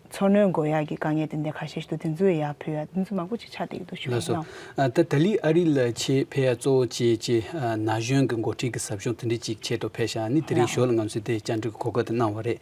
འཚོ་སྣོན་དགོས་ཡག་གི་དཀའ་ངལ་དེ་འདྲ་ཁ་ཤས་ཤིག་འདུག་དེ་ཚོ་ཡར་ཕུལ་ཡག་དེ་ཚོ་མང་པོ་ཅིག་ཆགས་བསྡད་ཀྱི་འདུག་ཞུ་ཡ་ལགས་སོ། ཡིན། ཨ། ད་ད་ལི་ཨ་རི་ལ་ཆེད་ཕེབས་ཡག་གཙོ་བོ་ཅིག་ཅིག་ཨ། ན་གཞོན་གྱི་འགོ་ཁྲིད་ཀྱི་ཟབ་སྦྱོང་དེ་འདྲ་ཅིག་ཆེད་དུ་ཕེབས་ཤག་ཨ་ནི་དེ་རིང་ལགས། ཞོར་ལ་ང་ཚོས་དེ་བཅར་འདྲི་གི་གོ་སྐབས་དེ་གནང་བ་རེད།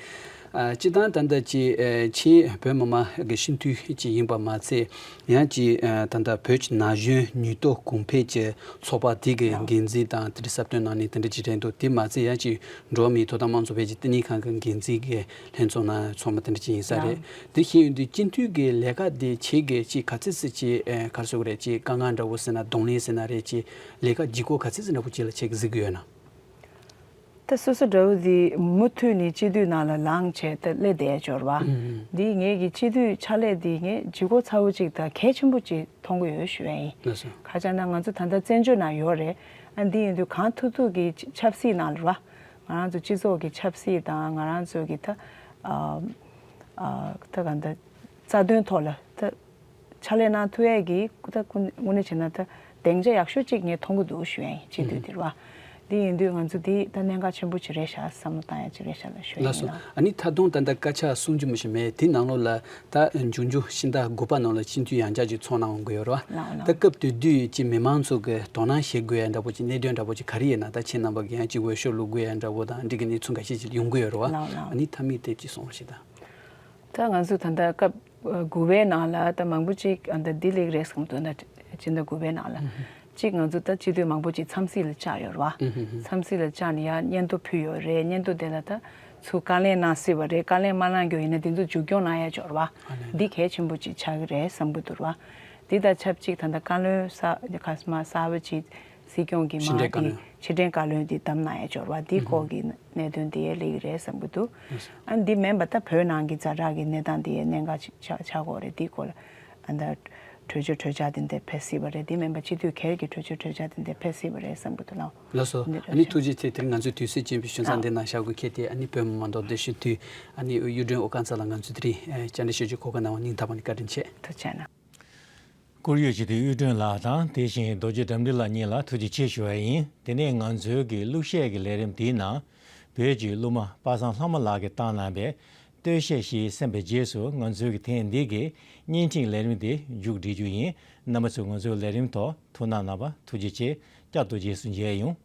ཨ། སྤྱིར་བཏང་ད་ལྟ་ཅིག་ཨ། ཆེད་བོད་མི་མང་གི་སྤྱི་འཐུས་ཅིག་ཡིན་པ་མ་ཚད། ཡང་ཅིག་ཨ། ད་ལྟ་བོད་ཀྱི་ན་གཞོན་ཉིས་སྟོང་གོང་འཕེལ་གྱི་ཚོགས་པ་དེ་གི་ལགས། འགན་འཛིན་དང་དེ་འདྲ་གསར་གཏོད་གནང་མཁན་དེ་འདྲ་ཅིག་རེད་འདུག་དེ་མ་ཚད་ཡང་ཅིག་འགྲོ་བ་མིའི་ཐོབ་ཐང་དམངས་གཙོ་འཕེལ་རྒྱས་ལྟེ་གནས་ཁང་གི་འགན་འཛིན་གྱི་ལྷན་ཚོགས་ནང་ཚོགས་མི་དེ་འདྲ་ཅིག་ཡིན་ས་རེད། ལགས། དེ་བཞིན་ཡོད་དུས་སྤྱི་འཐུས་ཀྱི་ལས་ཀ་དེ་ཁྱེད་ཀྱིས་ཅིག་ག་ཚོད་ཙམ་ཅིག་ཨ། ག་རེ་ཟེར་དགོས་རེད། ཅིག་དཀའ་ངལ་འདྲ་བོ་ཟེར་ན། གདོང་ལེན་ཟེར་ན་རེད། ཅིག་ལས་ཀ་ལྗིད་ཁོག་ག་ཚོད་ཙམ་འདྲ་བོ་ཅིག་ལ་ཁྱེད་ཀྱིས་གཟིགས་ཀྱི་ཡོད་ན། ད་སོ་སོ་འདྲ་བོ་འདི་མུ་མཐུད་ནས་སྤྱི་འཐུས་ནང་ལ་ལངས་བྱས་ད་སླེབས་བསྡད་ཡོད་རེད་བ། ཨུམ། འདི་ངེད་ཀྱི་སྤྱི་འཐུས་ཕྱག་ལས་འདི་ངས་ལྗིད་ཁོག་ཚ་བོ་ཅིག་དང་གལ་ཆེན་པོ་ཅིག་མཐོང་གི་ཡོད་ཞུ་ཡ་ཡིན། ལགས་སོ། ག་རེ་ཟེར་ན་ང་ཚོ་ད་ལྟ་བཙན་བྱོལ་ནང་ཡོད་རེད། ཨ། འདི་ཡིན་དུས་གང་ཐུབ་ཐུབ་ཀྱི་ཆབ་སྲིད་ནང་ལ་རེད་བ། ང་རང་ཚོ་སྤྱི་ཚོགས་ཀྱི་ཆབ་སྲིད་དང་ང་རང་ཚོ་གི་ད་ཨ། ཨ། ད་གང་ལྟར་རྩ་དོན་ཐོག་ལ་ད་ཕྱག་ལས་གནང་ཐུབ་ཡས་ཀྱི་ད་དངོས་གནས་བྱས་ན་ད་སྡིངས་ཆ་ཡག་ཤོས་ཅིག་ངས་མཐོང་གི་འདུག་ཞུ་ཡ་ཡིན། སྤྱི་འཐུས་དེ་རེད་བ། འདི་ཡིན་དུས་ང་ཚོ་འདི་ད་གནད་འགག་ཆེན་པོ་ཅིག་རེད་ཤག་བསམ་བློ་བཏང་ཡ་ཅིག་རེད་ཤག་ལ་ཞུ་ཡ་ཡིན། ལགས་སོ། ལགས། ཨ་ནི་ད་དུང་ད་ལྟ་སྐད་ཆ་གསུང་རྒྱུ་མི་ཞིག་མེད། དེ་ནང་ལོགས་ལ་ད་འབྱུང་འགྱུར་ཕྱི་ཟླ་དགུ་པ་ནང་ལ་སྤྱི་འཐུས་ཡང་བསྐྱར་ཅིག་ཚོགས་གནང་དགོས་ཡོད་རེད་བ། ལགས་ལགས། ད་སྐབས་དེ་དུས་ཅིག་མི་མང་ཚོ་གི་དོ་སྣང་བྱེད་དགོས་ཡ་འདྲ་པོ་ཅིག་གནད་དོན་འདྲ་པོ་ཅིག་ག་རེ་ཡིན་ན། ད་ཁྱེད་རྣམ་པ་གི་ཡང་ཅིག་འོས་ཤོག་བླུག་དགོས་ཡ་འདྲ་པོ་དང་འདི་གི་གནས་ཚུལ་འགའ་ཤས་ཅིག་ཡོང་གི་ཡོད་རེད་བ། ལགས་ལགས། ཨ་ནི་མཐའ་མའི་དེབ་ཅིག་གསུང་རོགས་ཞེས་དང་། ད་ང་ཚོ་ད་ལྟ་སྐབས་དགུ་པའི་ནང་ལ་ད་མང་པོ་ཅིག་ཨ། ད་འདི་ལེགས་རེད་བསམ་འདུག་ན་སྤྱི་ཟླ་དགུ་པའི་ནང་ལ། ཨུ་ཧུ། གཅིག་ང་ཚོ་ད་སྤྱི་འཐུས་མང་པོ་ཅིག་འཚམས་གཟིགས་ལ་བཅར་ཡོད་རེད་བ། ཨུ་ཧུ་ཧུ། འཚམས་གཟིགས་ལ་བཅར་ནས་ཡར་སྙན་ཐོ་ཕུལ་ཡོད་རེད། སྙན་ཐོ་དེ་ལ་ད་ཚུར་བཀའ་ལན་གནང་སྲིད་པ་རེད། བཀའ་ལན་མ་གནང་རྒྱུ་ཡིན་ན་དེ་ཚོ་མཇུག་སྐྱོང་གནང་ཡ་ཅིག་ཡོད་རེད་བ། ཨ་ནི། འདི་གལ་ཆེན་པོ་ཅིག་ཆགས་ཀྱི་རེད་བསམ་གྱི་འདུག་རེད་བ། འདི་དང་ཆབས་ཅིག་ད་ལྟ་བཀའ་བློན་གསར་ཁ་སང་གསར་པ་ཅིག་སྲིད་སྐྱོང་གིས་མར་ཕྱི་འབྲེལ་བཀའ་དེ་བློན། ཕྱི་འབྲེལ་བཀའ་བློན་དེ་བདམས་གནང་ཡ་ཅིག་ཡོད་རེད་བ། དེའི་ཨུ་ཧུ། སྐོར་གྱི་གནད་དོན་དེ་ཡང་ལེགས་རེད་བསམ་གྱི་འདུག་ཨུ་ཧུ། ཨ། འདི་མིན་པ་ད་བོད་ནང་གི་ཛ་དྲག་གི་གནས་སྟངས་དེ་ཡང་གནད་འགག་ཅིག་ཆགས་ཆགས་ཀྱི་ཡོད་རེད། དེའི་སྐོར་ལ་ཨ། ད་གྲོས་ཆོད་གྲོས་འཆར་དེ་འདྲ་ཕེབས་སྲིད་པ་རེད། དེ་མིན་པ་སྤྱི་འཐུས་སྒེར་གྱི་གྲོས་ཆོད་གྲོས་འཆར་དེ་འདྲ་ཕེབས་སྲིད་པ་རེད་བསམ་གྱི་འདུག་ལགས། ལགས་སོ། འདི་ཨ་ནི་ཐུགས་རྗེ་ཆེ། དེ་རིང་ང་ཚོའི་དུས་ཚོད་ཀྱིས་ཕྱོགས་མཚམས་འདི་ནང་བཞག་དགོས་ཁེལ་ཏེ། ཨ་ནི་བོད་མི་མང་སྟོབས་ལྡན་སྤྱི་འཐུས་ཨ་ནི་གཡུ་སྒྲོན་ཨོ་དཀར་ཚེ་ལགས་ང་ཚོས་དེ་རིང་བཅར་འདྲི་ཞུ་རྒྱུའི་གོ་སྐབས་གནང་བ་སྙིང་ཐག་པ་ནས་བཀའ་དྲིན་ཆེ། ཐུགས་རྗེ་གནང་། བཀུར་འོས་སྤྱི་འཐུས་གཡུ་སྒྲོན་ལགས་དང་དེ་བཞིན་རྡོ་རྗེ་དགྲ་འདུལ་ལགས་གཉིས་ལ་ཐུགས་རྗེ་ཆེ་ཞུ་བ་ཡིན། དེ་ནས་ང་ཚོའི་གི་གླུ་གཞས་ཀྱི་ལས་རིམ་དེའི་ནང་བོད་ཀྱི་གླུ་མ་པ་སངས་ལྷ་མོ་ལགས་ཀྱིས་བཏང་གནང་བའི་བསྟོད་གཞས་ཤིག་གསན་པའི་རྗེས་སུ་ང་ཚོའི་གི་ཐེངས་འདི་གི་བརྙན་འཕྲིན་ལས་རིམ་དེ་མཇུག་སྒྲིལ་རྒྱུ་ཡིན། རྣམ་པ་ཚོས་ང་ཚོའི་ལས་རིམ་ཐོག་ཐུགས་སྣང་གནང་བ་ཐུགས་རྗེ་ཆེ། བསྐྱར་དུ་རྗེས་སུ་མཇལ་ཡོང་།